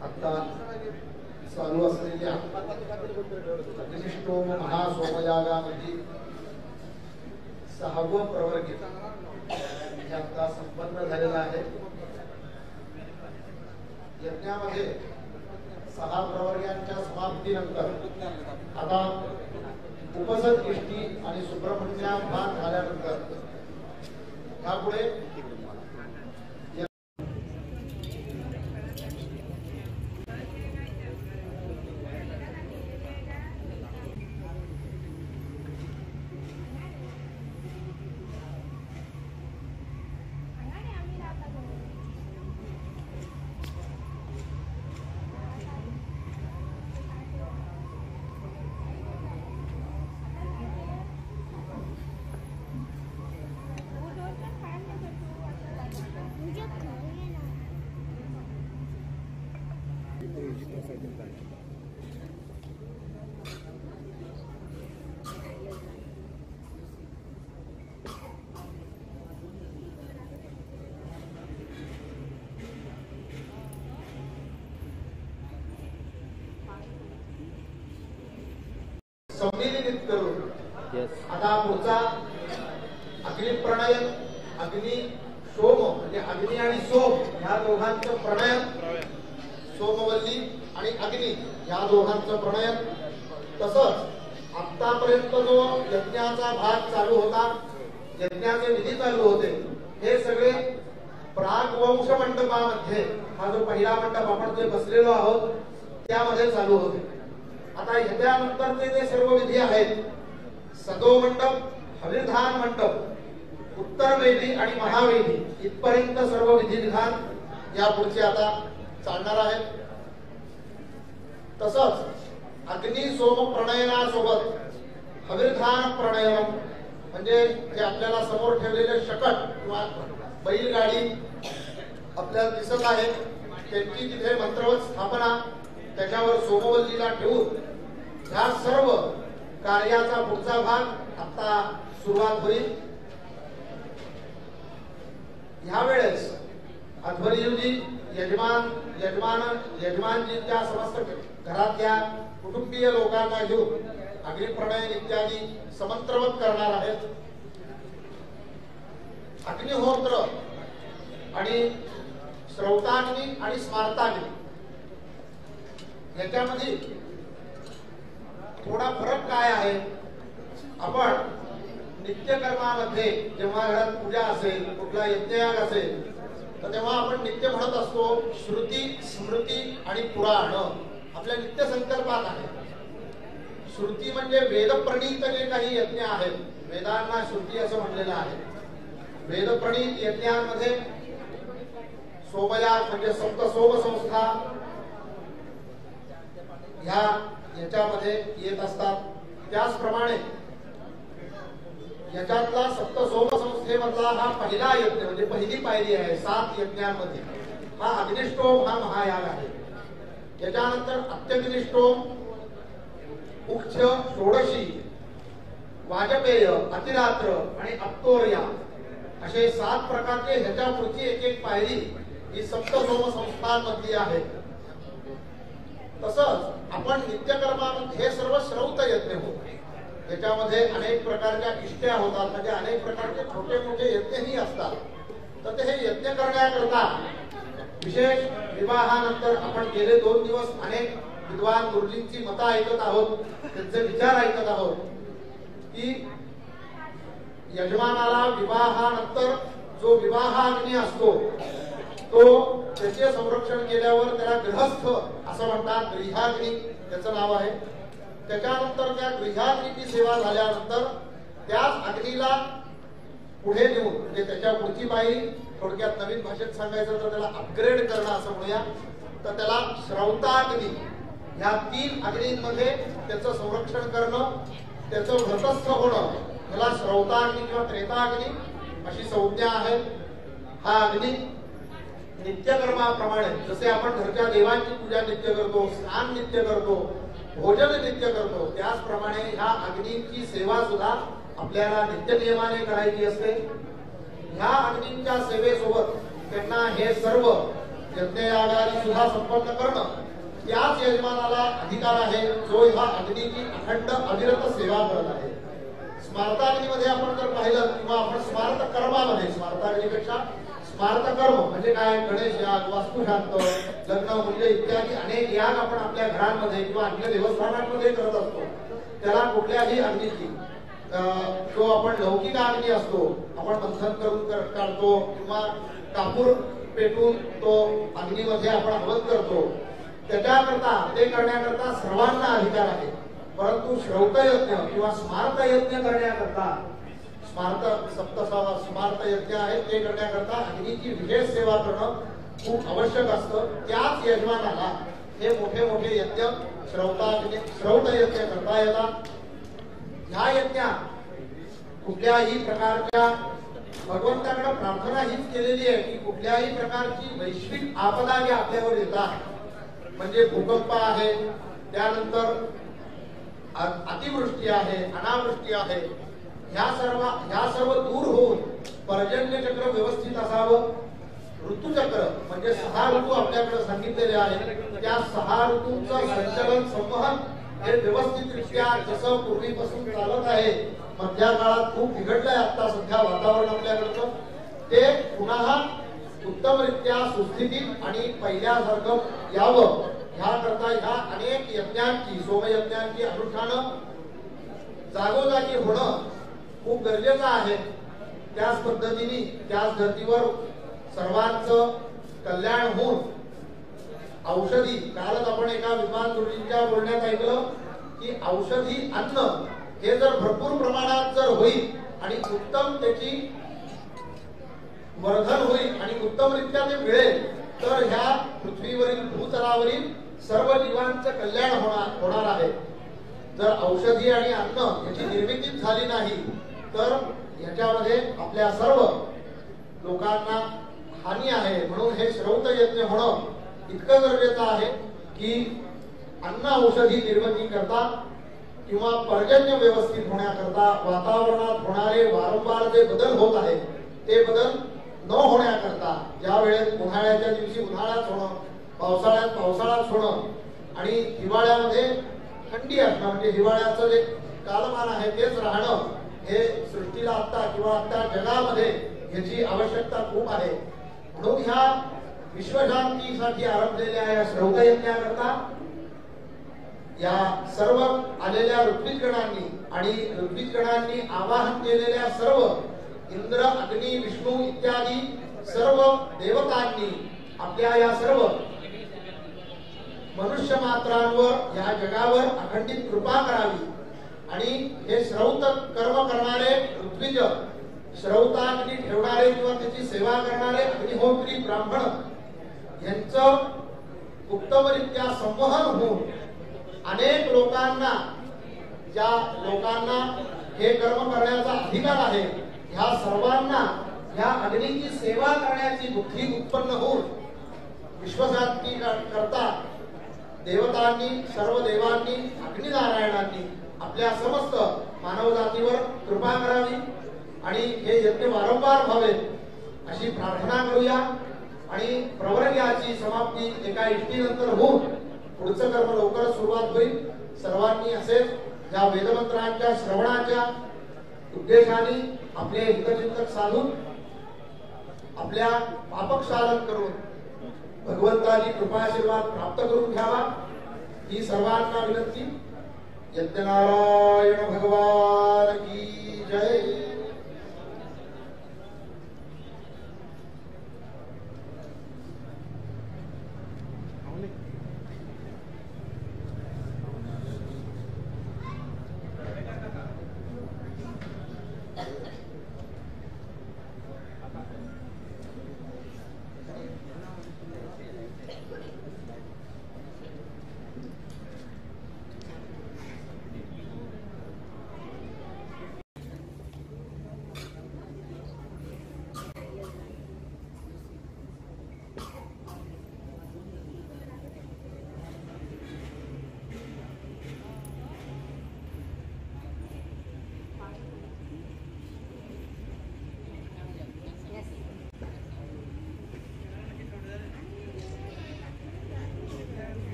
आता चालू असलेल्या अग्निष्टोम महासोमयागामध्ये सहावं प्रवर्ग हे आता संपन्न झालेलं आहे। यज्ञामध्ये 6 प्रवर्गांच्या समाप्तीनंतर आता उपसद इष्टी आणि सुब्रह्मण्याभान झाल्यानंतर यापुढे सम्मिलित करून आता पुढचा अग्निप्रणयन, अग्नि सोम म्हणजे अग्नि आणि सोम ह्या दोघांचं प्रणयन, सोमवल्ली आणि अग्नि ह्या दोघांचं प्रणयन। तसंच आतापर्यंत जो यज्ञाचा भाग चालू होता, यज्ञाचे विधी चालू होते, हे सगळे प्रागवंश मंडपामध्ये, हा जो पहिला मंडप आपण जे बसलेलो आहोत त्यामध्ये चालू होते। आता ह्याच्यानंतरचे जे सर्व विधी आहेत, सदो मंडप, हविर्धान मंडप, उत्तरवेदी आणि महावेदी इथपर्यंत सर्व विधिविधान या पुढचे आता चालणार आहेत। तसंच अग्नि सोम प्रणयनासोबत हविर्धान प्रणयन म्हणजे जे आपल्याला समोर ठेवलेले शकट किंवा बैलगाडी आपल्याला दिसत आहे, त्यांची तिथे मंत्रवत स्थापना, त्याच्यावर सोमवल्लीला ठेवून ह्या सर्व कार्याचा पुढचा भाग आता सुरुवात होईल। ह्यावेळेस अध्वर्यूजी यजमान यजमान यजमानजींच्या समस्त घरातल्या कुटुंबीय लोकांना घेऊन अग्निप्रणयन इत्यादी समंत्रवत करणार आहेत। अग्निहोत्र आणि श्रौताग्नी आणि स्मार्ताग्नी याच्यामध्ये थोडा फरक काय आहे? आपण नित्यकर्मामध्ये जेव्हा घरात पूजा असेल, कुठला यज्ञयाग असेल, तर तेव्हा आपण नित्य म्हणत असतो श्रुती, स्मृती आणि पुराण आपल्या नित्य संकल्पात आहे. श्रुती म्हणजे वेदप्रणीत जे काही यज्ञ आहेत, वेदांना श्रुती असं म्हटलेलं आहे. वेदप्रणीत यज्ञांमध्ये सोमयाग म्हणजे सप्त सोम संस्था ह्या याच्यामध्ये येत असतात. त्याचप्रमाणे याच्यातला सप्त सोम संस्थेमधला हा पहिला यज्ञ म्हणजे पहिली पायरी आहे 7 यज्ञांमध्ये, हा अग्निष्टोम हा महायाग आहे. त्याच्यानंतर अत्यग्निष्टोम, उक्ष, षोडशी, वाजपेय, अतिरात्र आणि अप्तोर्या असे 7 प्रकारचे ह्याच्या पुढची एक एक पायरी ही सप्त सोम संस्थांमधली आहे. तसंच आपण नित्यकर्मामध्ये हे सर्व श्रौत यज्ञ होत, त्याच्यामध्ये अनेक प्रकारच्या इष्ट्या होतात, म्हणजे अनेक प्रकारचे छोटे मोठे यज्ञही असतात. तर ते हे यज्ञ करण्याकरता विशेष विवाहानंतर आपण गेले 2 दिवस अनेक विद्वान गुरुजींची मतं ऐकत आहोत, त्यांचे विचार ऐकत आहोत की यजमानाला विवाहानंतर जो विवाहाग्नी असतो तो त्याचे संरक्षण केल्यावर त्याला गृहस्थ असं म्हणतात, गृहाग्नी त्याचं नाव आहे. त्याच्यानंतर त्या गृहाग्नीची सेवा झाल्यानंतर त्याच अग्नीला पुढे नेऊन म्हणजे त्याच्या पुढची पायरी, थोडक्यात नवीन भाषेत सांगायचं तर त्याला अपग्रेड करणं असं म्हणूया, तर त्याला श्रौताग्नी, ह्या 3 अग्नींमध्ये त्याचं संरक्षण करणं, त्याचं व्रतस्थ होणं, त्याला श्रौताग्नी किंवा त्रेताग्नी अशी संज्ञा आहे. हा अग्नी नित्यकर्माप्रमाणे जसे आपण घरच्या देवांची पूजा नित्य करतो, स्नान नित्य करतो, भोजन नित्य करतो, त्याचप्रमाणे ह्या अग्नींची सेवा सुद्धा आपल्याला नित्य नियमाने करायची असते. ह्या अग्नींच्या सेवेसोबत त्यांना हे सर्व यज्ञयागादी सुद्धा संपन्न करणं त्याच यजमानाला अधिकार आहे जो ह्या अग्नीची अखंड अविरत सेवा करत आहे. स्मार्ताग्नीमध्ये आपण जर पाहिलं किंवा आपण स्मार्त कर्मामध्ये, स्मार्ताग्नीपेक्षा स्मार्त कर्म म्हणजे काय, गणेश याग, वास्तुशांत, लग्न मूल्य इत्यादी अनेक याग आपण आपल्या घरांमध्ये किंवा अन्य देवस्थानांमध्ये करत असतो. त्याला कुठल्याही अग्नीची, जो आपण लौकिक अग्नी असतो, आपण मंथन करून काढतो किंवा कापूर पेटून तो अग्नीमध्ये आपण हवन करतो, त्याच्याकरता ते करण्याकरता सर्वांना अधिकार आहे. परंतु श्रौतयज्ञ किंवा स्मार्त यज्ञ करण्याकरता, स्मार्त सप्तसावा स्मार्त यज्ञ आहे ते करण्याकरता अग्नीची विशेष सेवा करणं खूप आवश्यक असतं. त्याच यजमानाला हे मोठे मोठे यज्ञ श्रौत यज्ञ करता येतात. ह्या यज्ञात कुठल्याही प्रकारच्या भगवंताकडे प्रार्थना हीच केलेली आहे की कुठल्याही प्रकारची वैश्विक आपदा जी आपल्यावर येतात, म्हणजे भूकंप आहे, त्यानंतर अतिवृष्टी आहे, अनावृष्टी आहे, ह्या सर्व दूर होऊन पर्जन्यचक्र व्यवस्थित असावं. ऋतुचक्र म्हणजे 6 ऋतू आपल्याकडे सांगितलेले आहेत, त्या 6 ऋतूंचं संचलन संवहन हे व्यवस्थितरित्या जसं पूर्वीपासून चालत आहे, मध्या काळात खूप बिघडलंय आता सध्या वातावरण आपल्याकडचं, ते पुन्हा उत्तमरित्या सुस्थितीत आणि पहिल्यासारखं यावं ह्याकरता ह्या अनेक यज्ञांची, सोमयज्ञांची अनुष्ठानं जागोजागी होणं खूप गरजेचं आहे. त्याच पद्धतीने त्याच धर्तीवर सर्वांचं कल्याण होऊन औषधी, कालच आपण एका विद्वान गुरुजींच्या बोलण्यात ऐकलं की औषधी अन्न हे जर भरपूर प्रमाणात जर होईल आणि उत्तम त्याची वर्धन होईल आणि उत्तमरित्या ते मिळेल तर ह्या पृथ्वीवरील भूतलावरील सर्व जीवांचं कल्याण होणार आहे. जर औषधी आणि अन्न याची निर्मितीच झाली नाही तर याच्यामध्ये आपल्या सर्व लोकांना हानी आहे. म्हणून हे श्रौत यज्ञ होणं इतकं गरजेचं आहे की अन्न औषधी निर्मिती करता किंवा पर्जन्य व्यवस्थित होण्याकरता वातावरणात होणारे वारंवार जे बदल होत आहेत ते बदल न होण्याकरता, ज्या वेळेत उन्हाळ्याच्या दिवशी उन्हाळाच होणं, पावसाळ्यात पावसाळाच होणं आणि हिवाळ्यामध्ये थंडी असणं, म्हणजे हिवाळ्याचं जे कालमान आहे तेच राहणं, हे सृष्टीला आत्ता किंवा आत्ता जगामध्ये याची आवश्यकता खूप आहे. म्हणून ह्या विश्वशांतीसाठी आरंभलेल्या या श्रौतयज्ञाकरता या सर्व आलेल्या ऋत्विजगणांनी आणि ऋत्विजगणांनी आवाहन केलेल्या सर्व इंद्र, अग्नी, विष्णू इत्यादी सर्व देवतांनी आपल्या या सर्व मनुष्य मात्रांवर, या जगावर अखंडित कृपा करावी आणि हे श्रौत कर्म करणारे ऋत्विज, श्रौताग्नी ठेवणारे किंवा त्याची सेवा करणारे अग्निहोत्री ब्राह्मण यांचं उत्तमरित्या संवहन होऊन अनेक लोकांना, ज्या लोकांना हे कर्म करण्याचा अधिकार आहे, ह्या सर्वांना ह्या अग्नीची सेवा करण्याची बुद्धी उत्पन्न होऊन विश्वशांती करता देवतांनी, सर्व देवांनी, अग्निनारायणांनी आपल्या समस्त मानवजातीवर कृपा करावी आणि हे यज्ञ वारंवार व्हावेत अशी प्रार्थना करूया। आणि प्रवर्ग्याची समाप्ती एका इष्टीनंतर होऊन पुढचं कर्म लवकरच सुरुवात होईल। सर्वांनी असेच या वेदमंत्रांच्या श्रवणाच्या उद्देशाने आपले हितचिंतक साधून आपल्या पापक्षालन करून भगवंताची कृपाआशीर्वाद प्राप्त करून घ्यावा ही सर्वांना विनंती। यज्ञनारायण भगवान की जय।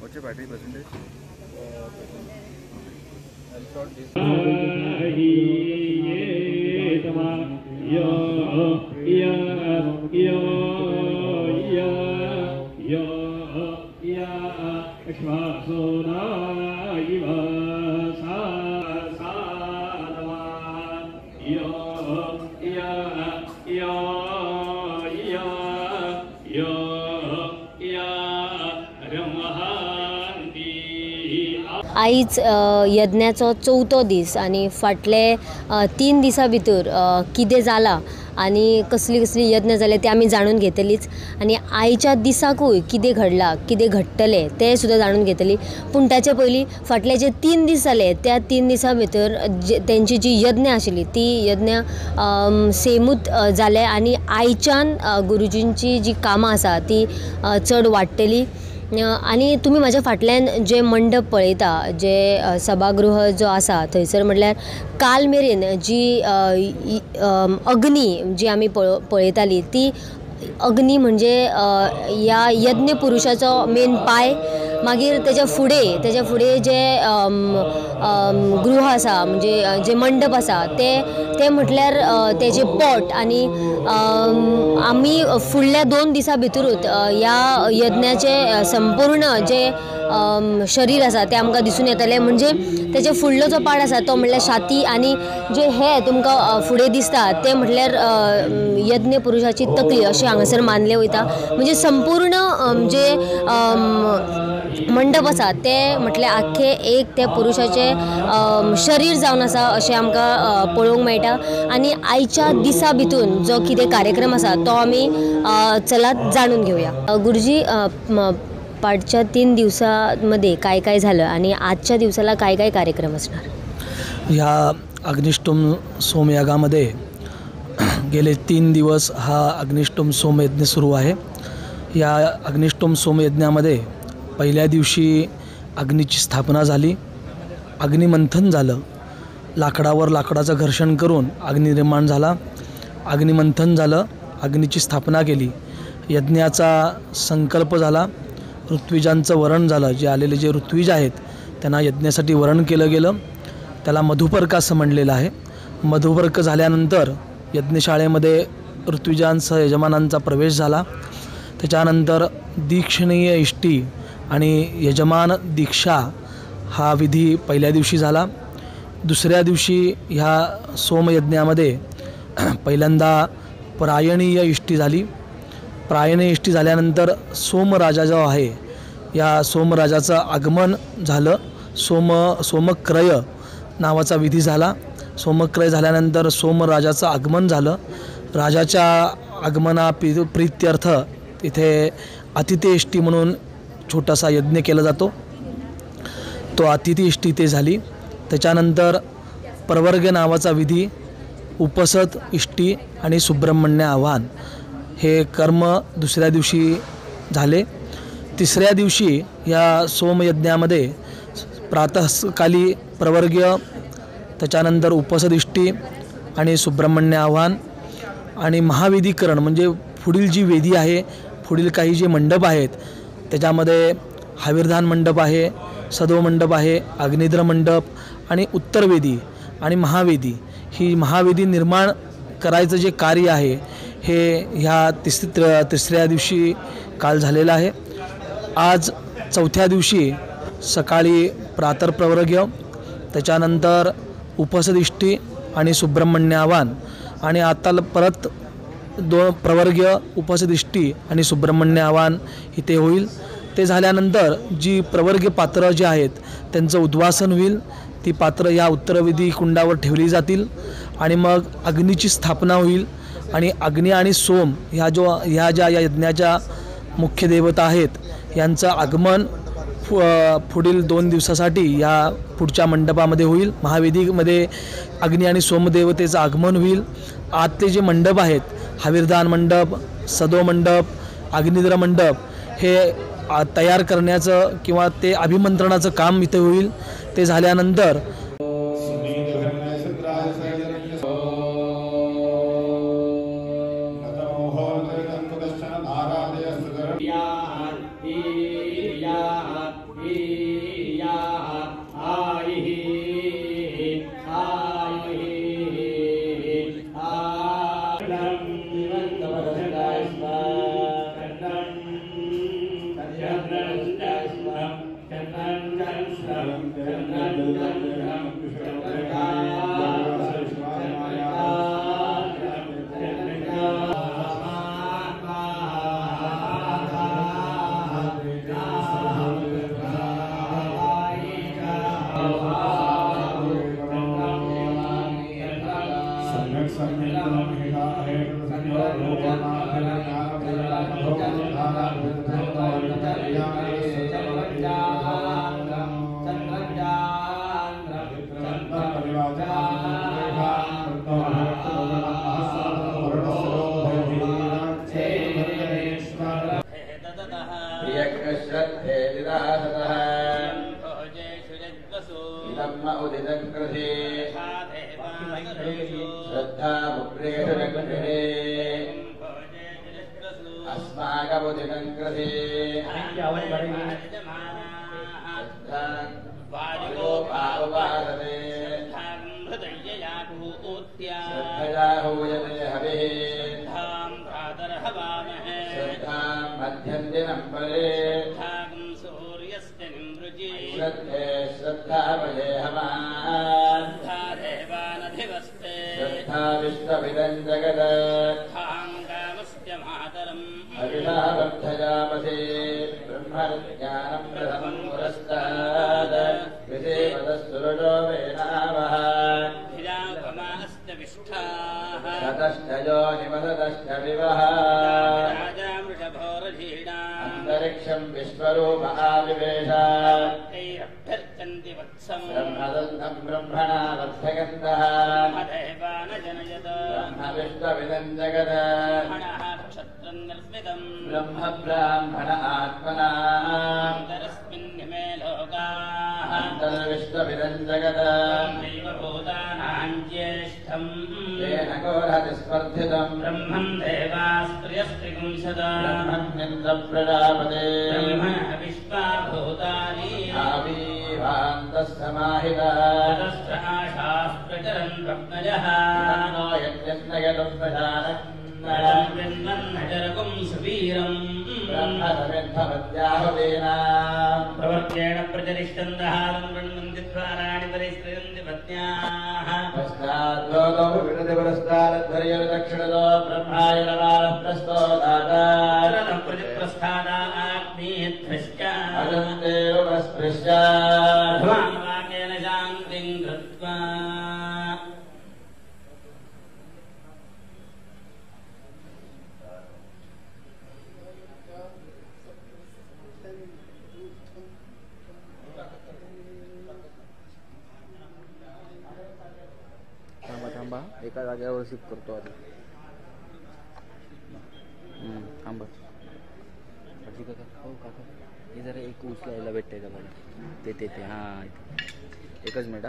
What's your battery percentage? I'll short this. आयज यज्ञाचो चवथो दीस आनी फाटले 3 दिसां भितर कितें जालां आनी कसली कसली यज्ञ जाले ते आमी जाणून घेतलीच आनी आयच्या दिसाकूय कितें घडलां, कितें घडटलें तें सुद्दां जाणून घेतली। पूण ताचे पयलीं फाटले जे 3 दीस जाले त्या 3 दिसां भितर तेंची जी यज्ञ आशिल्ली ती यज्ञ सेमूच जाले आनी आयच्यान गुरुजींची जी कामां आसा ती चड वाडटली। आनी तुमी म्हाज्या फाटल्यान जे मंडप पळयता, जे सभागृह जो आसा थंयसर म्हटल्यार काल मेरेन जी अग्नी जी आमी पळयताली ती अग्नी म्हणजे ह्या यज्ञ पुरुशाचो मेन पाय, मागीर तेच्या फुडें जे गृह आसा म्हणजे जे मंडप आसा ते म्हटल्यार तेजे पोट। आनी आमी फुडल्या 2 दिसां भितरूच ह्या यज्ञाचें संपूर्ण जे शरीर आसा तें आमकां दिसून येतलें। म्हणजे तेजे फुडलो जो पार्ट आसा तो म्हटल्यार छाती आनी जे हे तुमकां फुडें दिसता ते म्हटल्यार यज्ञ पुरुशाची तकली अशें हांगासर मानलें वयता। म्हणजे संपूर्ण जे मंडप आसा ते म्हटल्यार आख्खें एक त्या पुरुशाचें शरीर जावन आसा अशें आमकां पळोवंक मेळटा। आनी आयच्या दिसा भितून जो कितें कार्यक्रम आसा तो आमी चलात जाणून घेवया। गुरुजी, पाठच्या 3 दिवसांमध्ये काय काय झालं आणि आजच्या दिवसाला काय काय कार्यक्रम असणार? ह्या अग्निष्टोम सोमयागामध्ये गेले 3 दिवस हा अग्निष्टोम सोमयज्ञ सुरू आहे। या अग्निष्टोम सोमयज्ञामध्ये पहिल्या दिवशी अग्नीची स्थापना झाली, अग्निमंथन झालं। लाकडावर लाकडाचं घर्षण करून अग्नी निर्माण झाला, अग्निमंथन झालं, अग्नीची स्थापना केली, यज्ञाचा संकल्प झाला, ऋत्विजांचं वरण झालं। जे आलेले जे ऋत्विज आहेत त्यांना यज्ञासाठी वरण केलं गेलं, त्याला मधुपर्क असं म्हणलेलं आहे। मधुपर्क झाल्यानंतर यज्ञशाळेमध्ये ऋत्विजांसह यजमानांचा प्रवेश झाला। त्याच्यानंतर दीक्षणीय इष्टी आणि यजमान दीक्षा हा विधी पहिल्या दिवशी झाला। दुसऱ्या दिवशी ह्या सोमयज्ञामध्ये पहिल्यांदा प्रायणीय इष्टी झाली। प्रायणीय इष्टी झाल्यानंतर सोमराजा जो आहे या सोमराजाचं आगमन झालं। सोमक्रय नावाचा विधी झाला। सोमक्रय झाल्यानंतर सोमराजाचं आगमन झालं। राजाच्या आगमना प्रीत्यर्थ इथे अतिथेष्टी म्हणून छोटासा यज्ञ केला जातो, तो अतिथेष्टी इथे झाली। त्याच्यानंतर प्रवर्ग नावाचा विधी, उपसत इष्टी आणि सुब्रह्मण्य आव्हान हे कर्म दुसऱ्या दिवशी झाले। तिसऱ्या दिवशी या सोमयज्ञामध्ये प्रातःकाली प्रवर्ग्य, त्याच्यानंतर उपसदिष्टी आणि सुब्रह्मण्य आव्हान आणि महावेदीकरण म्हणजे पुढील जी वेदी आहे, पुढील काही जे मंडप आहेत त्याच्यामध्ये हवीरधान मंडप आहे, सदो मंडप आहे, अग्निद्र मंडप आणि उत्तरवेदी आणि महावेदी, ही महावेदी निर्माण करायचं जे कार्य आहे हे ह्या तिसऱ्या दिवशी काल झालेलं आहे। आज चौथ्या दिवशी सकाळी प्रातःप्रवर्ग्य, त्याच्यानंतर उपसदिष्टी आणि सुब्रह्मण्य आव्हान आणि आता परत दोन प्रवर्ग्य, उपसदिष्टी आणि सुब्रह्मण्य आव्हान इथे होईल। ते झाल्यानंतर जी प्रवर्ग्य पात्र जे आहेत त्यांचं उद्वासन होईल, ती पात्र या उत्तरविधी कुंडावर ठेवली जातील आणि मग अग्नीची स्थापना होईल आणि अग्नी आणि सोम ह्या ज्या या यज्ञाच्या मुख्य देवता आहेत यांचं आगमन पुढील 2 दिवसासाठी या पुढच्या मंडपामध्ये होईल। महावेदीमध्ये अग्नी आणि सोमदेवतेचं आगमन होईल। आतले जे मंडप आहेत हवीरदान मंडप, सदो मंडप, अग्निद्र मंडप हे तयार करण्याचं किंवा ते अभिमंत्रणाचं काम इथे होईल। ते झाल्यानंतर ब्रह्म ब्राह्मण आत्मना प्रतिष्ठम् तेन गोरहति स्पर्धितम् ब्रह्मन् देवास्त्र्यस्त्रिपुंशद ब्रह्मन्निन्द्र प्रजापते ब्रह्मण विश्वा भूतानि आवीवान्तः समाहितः ततश्च आशाः प्रचरन् पद्मजः नो यज्ञन्नयतु प्रजानन् विन्वन्नजरकुं सुवीरम् ब्रह्मसमिद्धमद्याहुदीनाम् प्रवर्त्येण प्रचरिष्टन्तः वृण्वन्ति द्वाराणि परिस्रयन्ति पत्न्याः पश्चाद्लोकौ विडति पुरस्तादध्वर्यदक्षिणतो ब्रह्मायणमानः प्रस्तोदाता प्रतिप्रस्थादा आग्नेयध्वश्च अजन्ते उपस्पृश्य भगवान् शान्तिं कृत्वा थांबा थांबा एका जागेवर शिफ्ट करतो आधी. थांबा आजी काका, हो काका हे जरा एक उचलायला भेटतंय का मला? ते ते ते हां एकच मिनिट.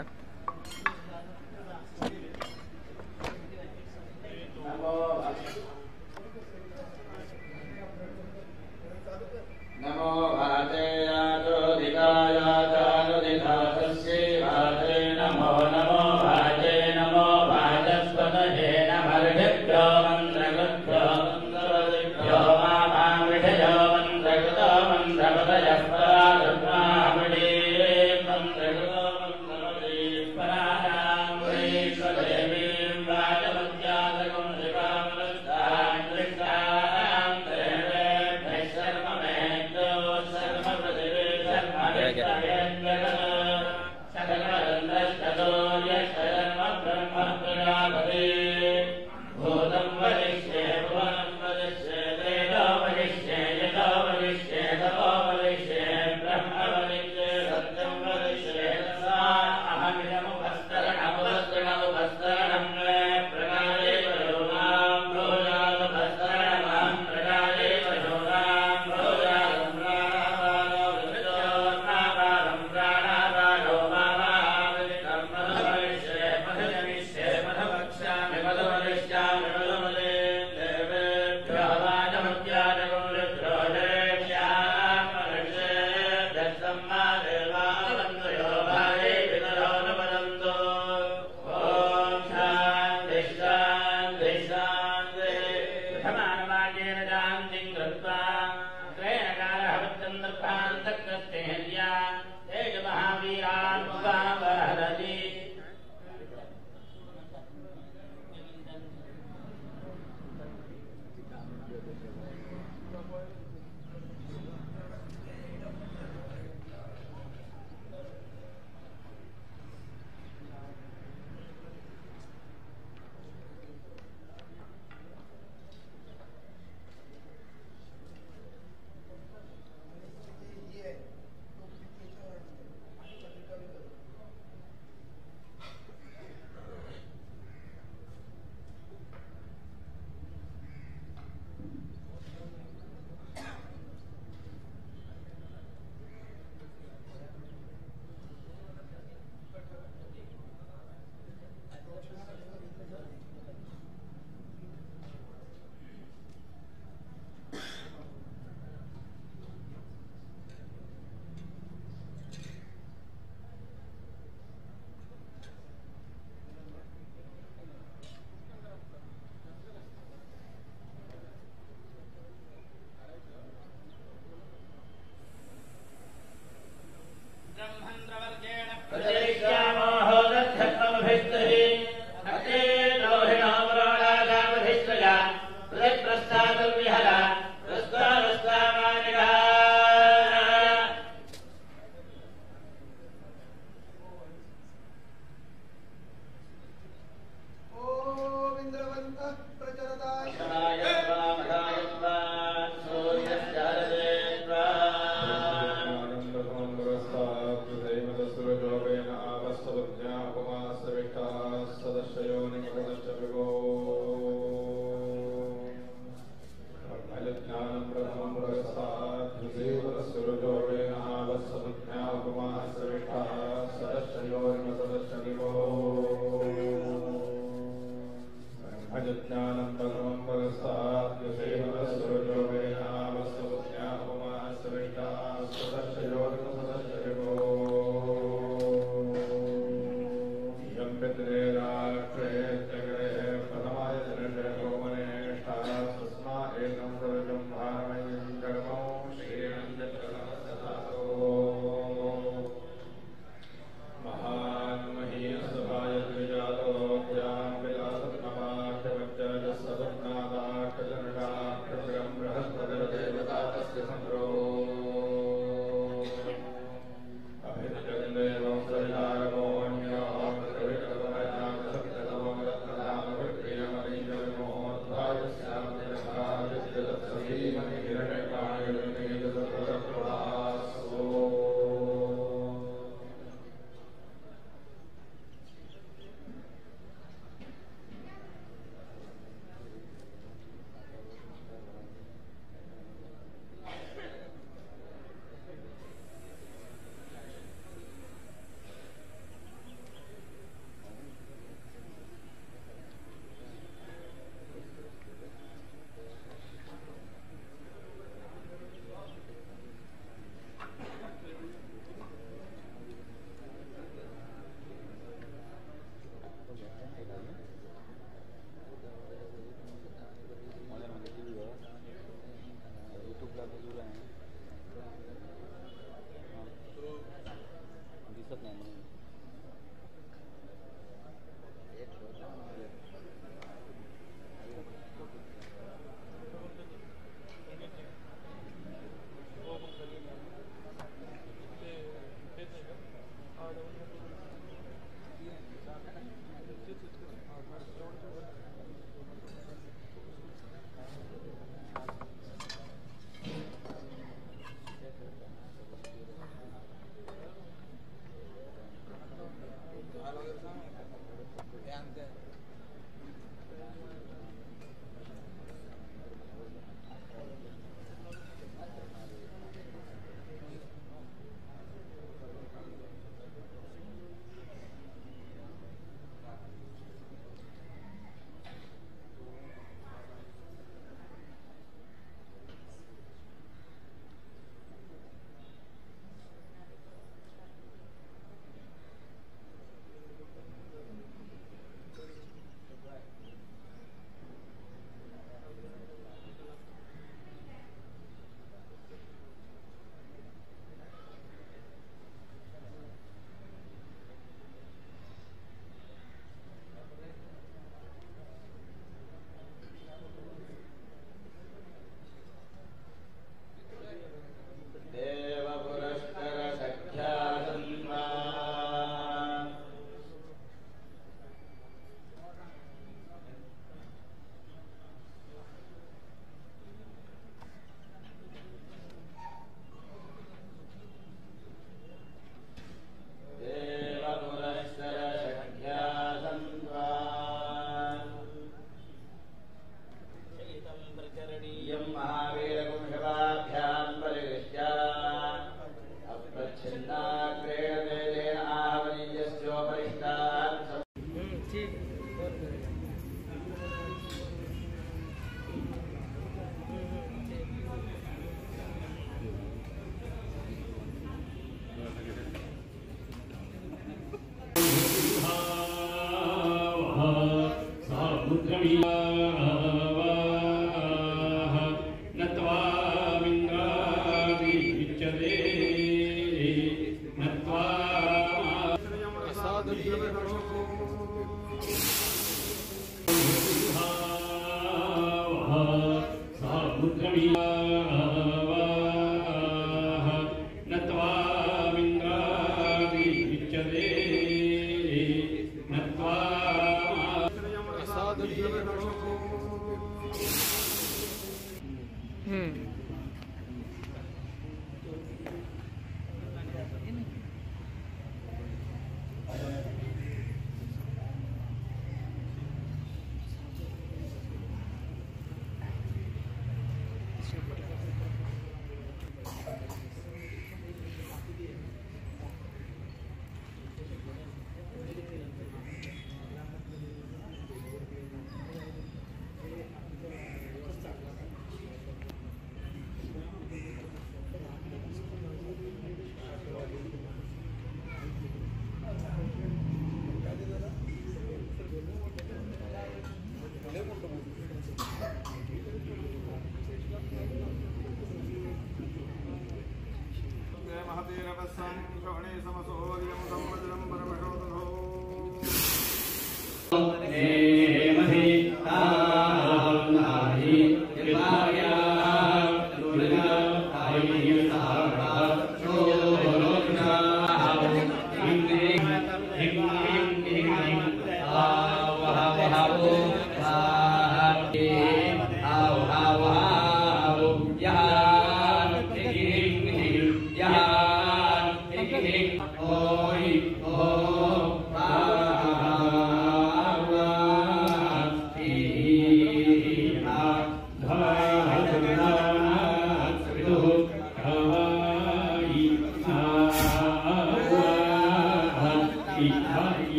नमो भाते यातोधिकायाचानुदिधातस्यै भाते नमो नमो भाते नमो भाजस्पतये नमर्षिभ्यो मन्त्रकृभ्यो मन्त्रपतिभ्यो मामामृषयो मन्त्रकृतो मन्त्रपतयः पराधर्मामृषे मन्त्रकृतो मन्त्रपतिः परारामृषेश्वदेवीं वाचमध्यासकं शिवामृष्टां दृष्टां देवेभ्यः शर्म मेभ्यो शर्म पृथिवी शर्म सकलचन्द्रश्चतुर्यश्च ब्रह्म प्रजापते भूतं वदिष्ये भुवनं वदिष्ये तेजो वदिष्ये यतो वदिष्ये तपो वदिष्ये ब्रह्म वदिष्ये सत्यं वदिष्ये तस्मा अहमिदमुपस्तरणमुपस्तरणमुपस्तरणम्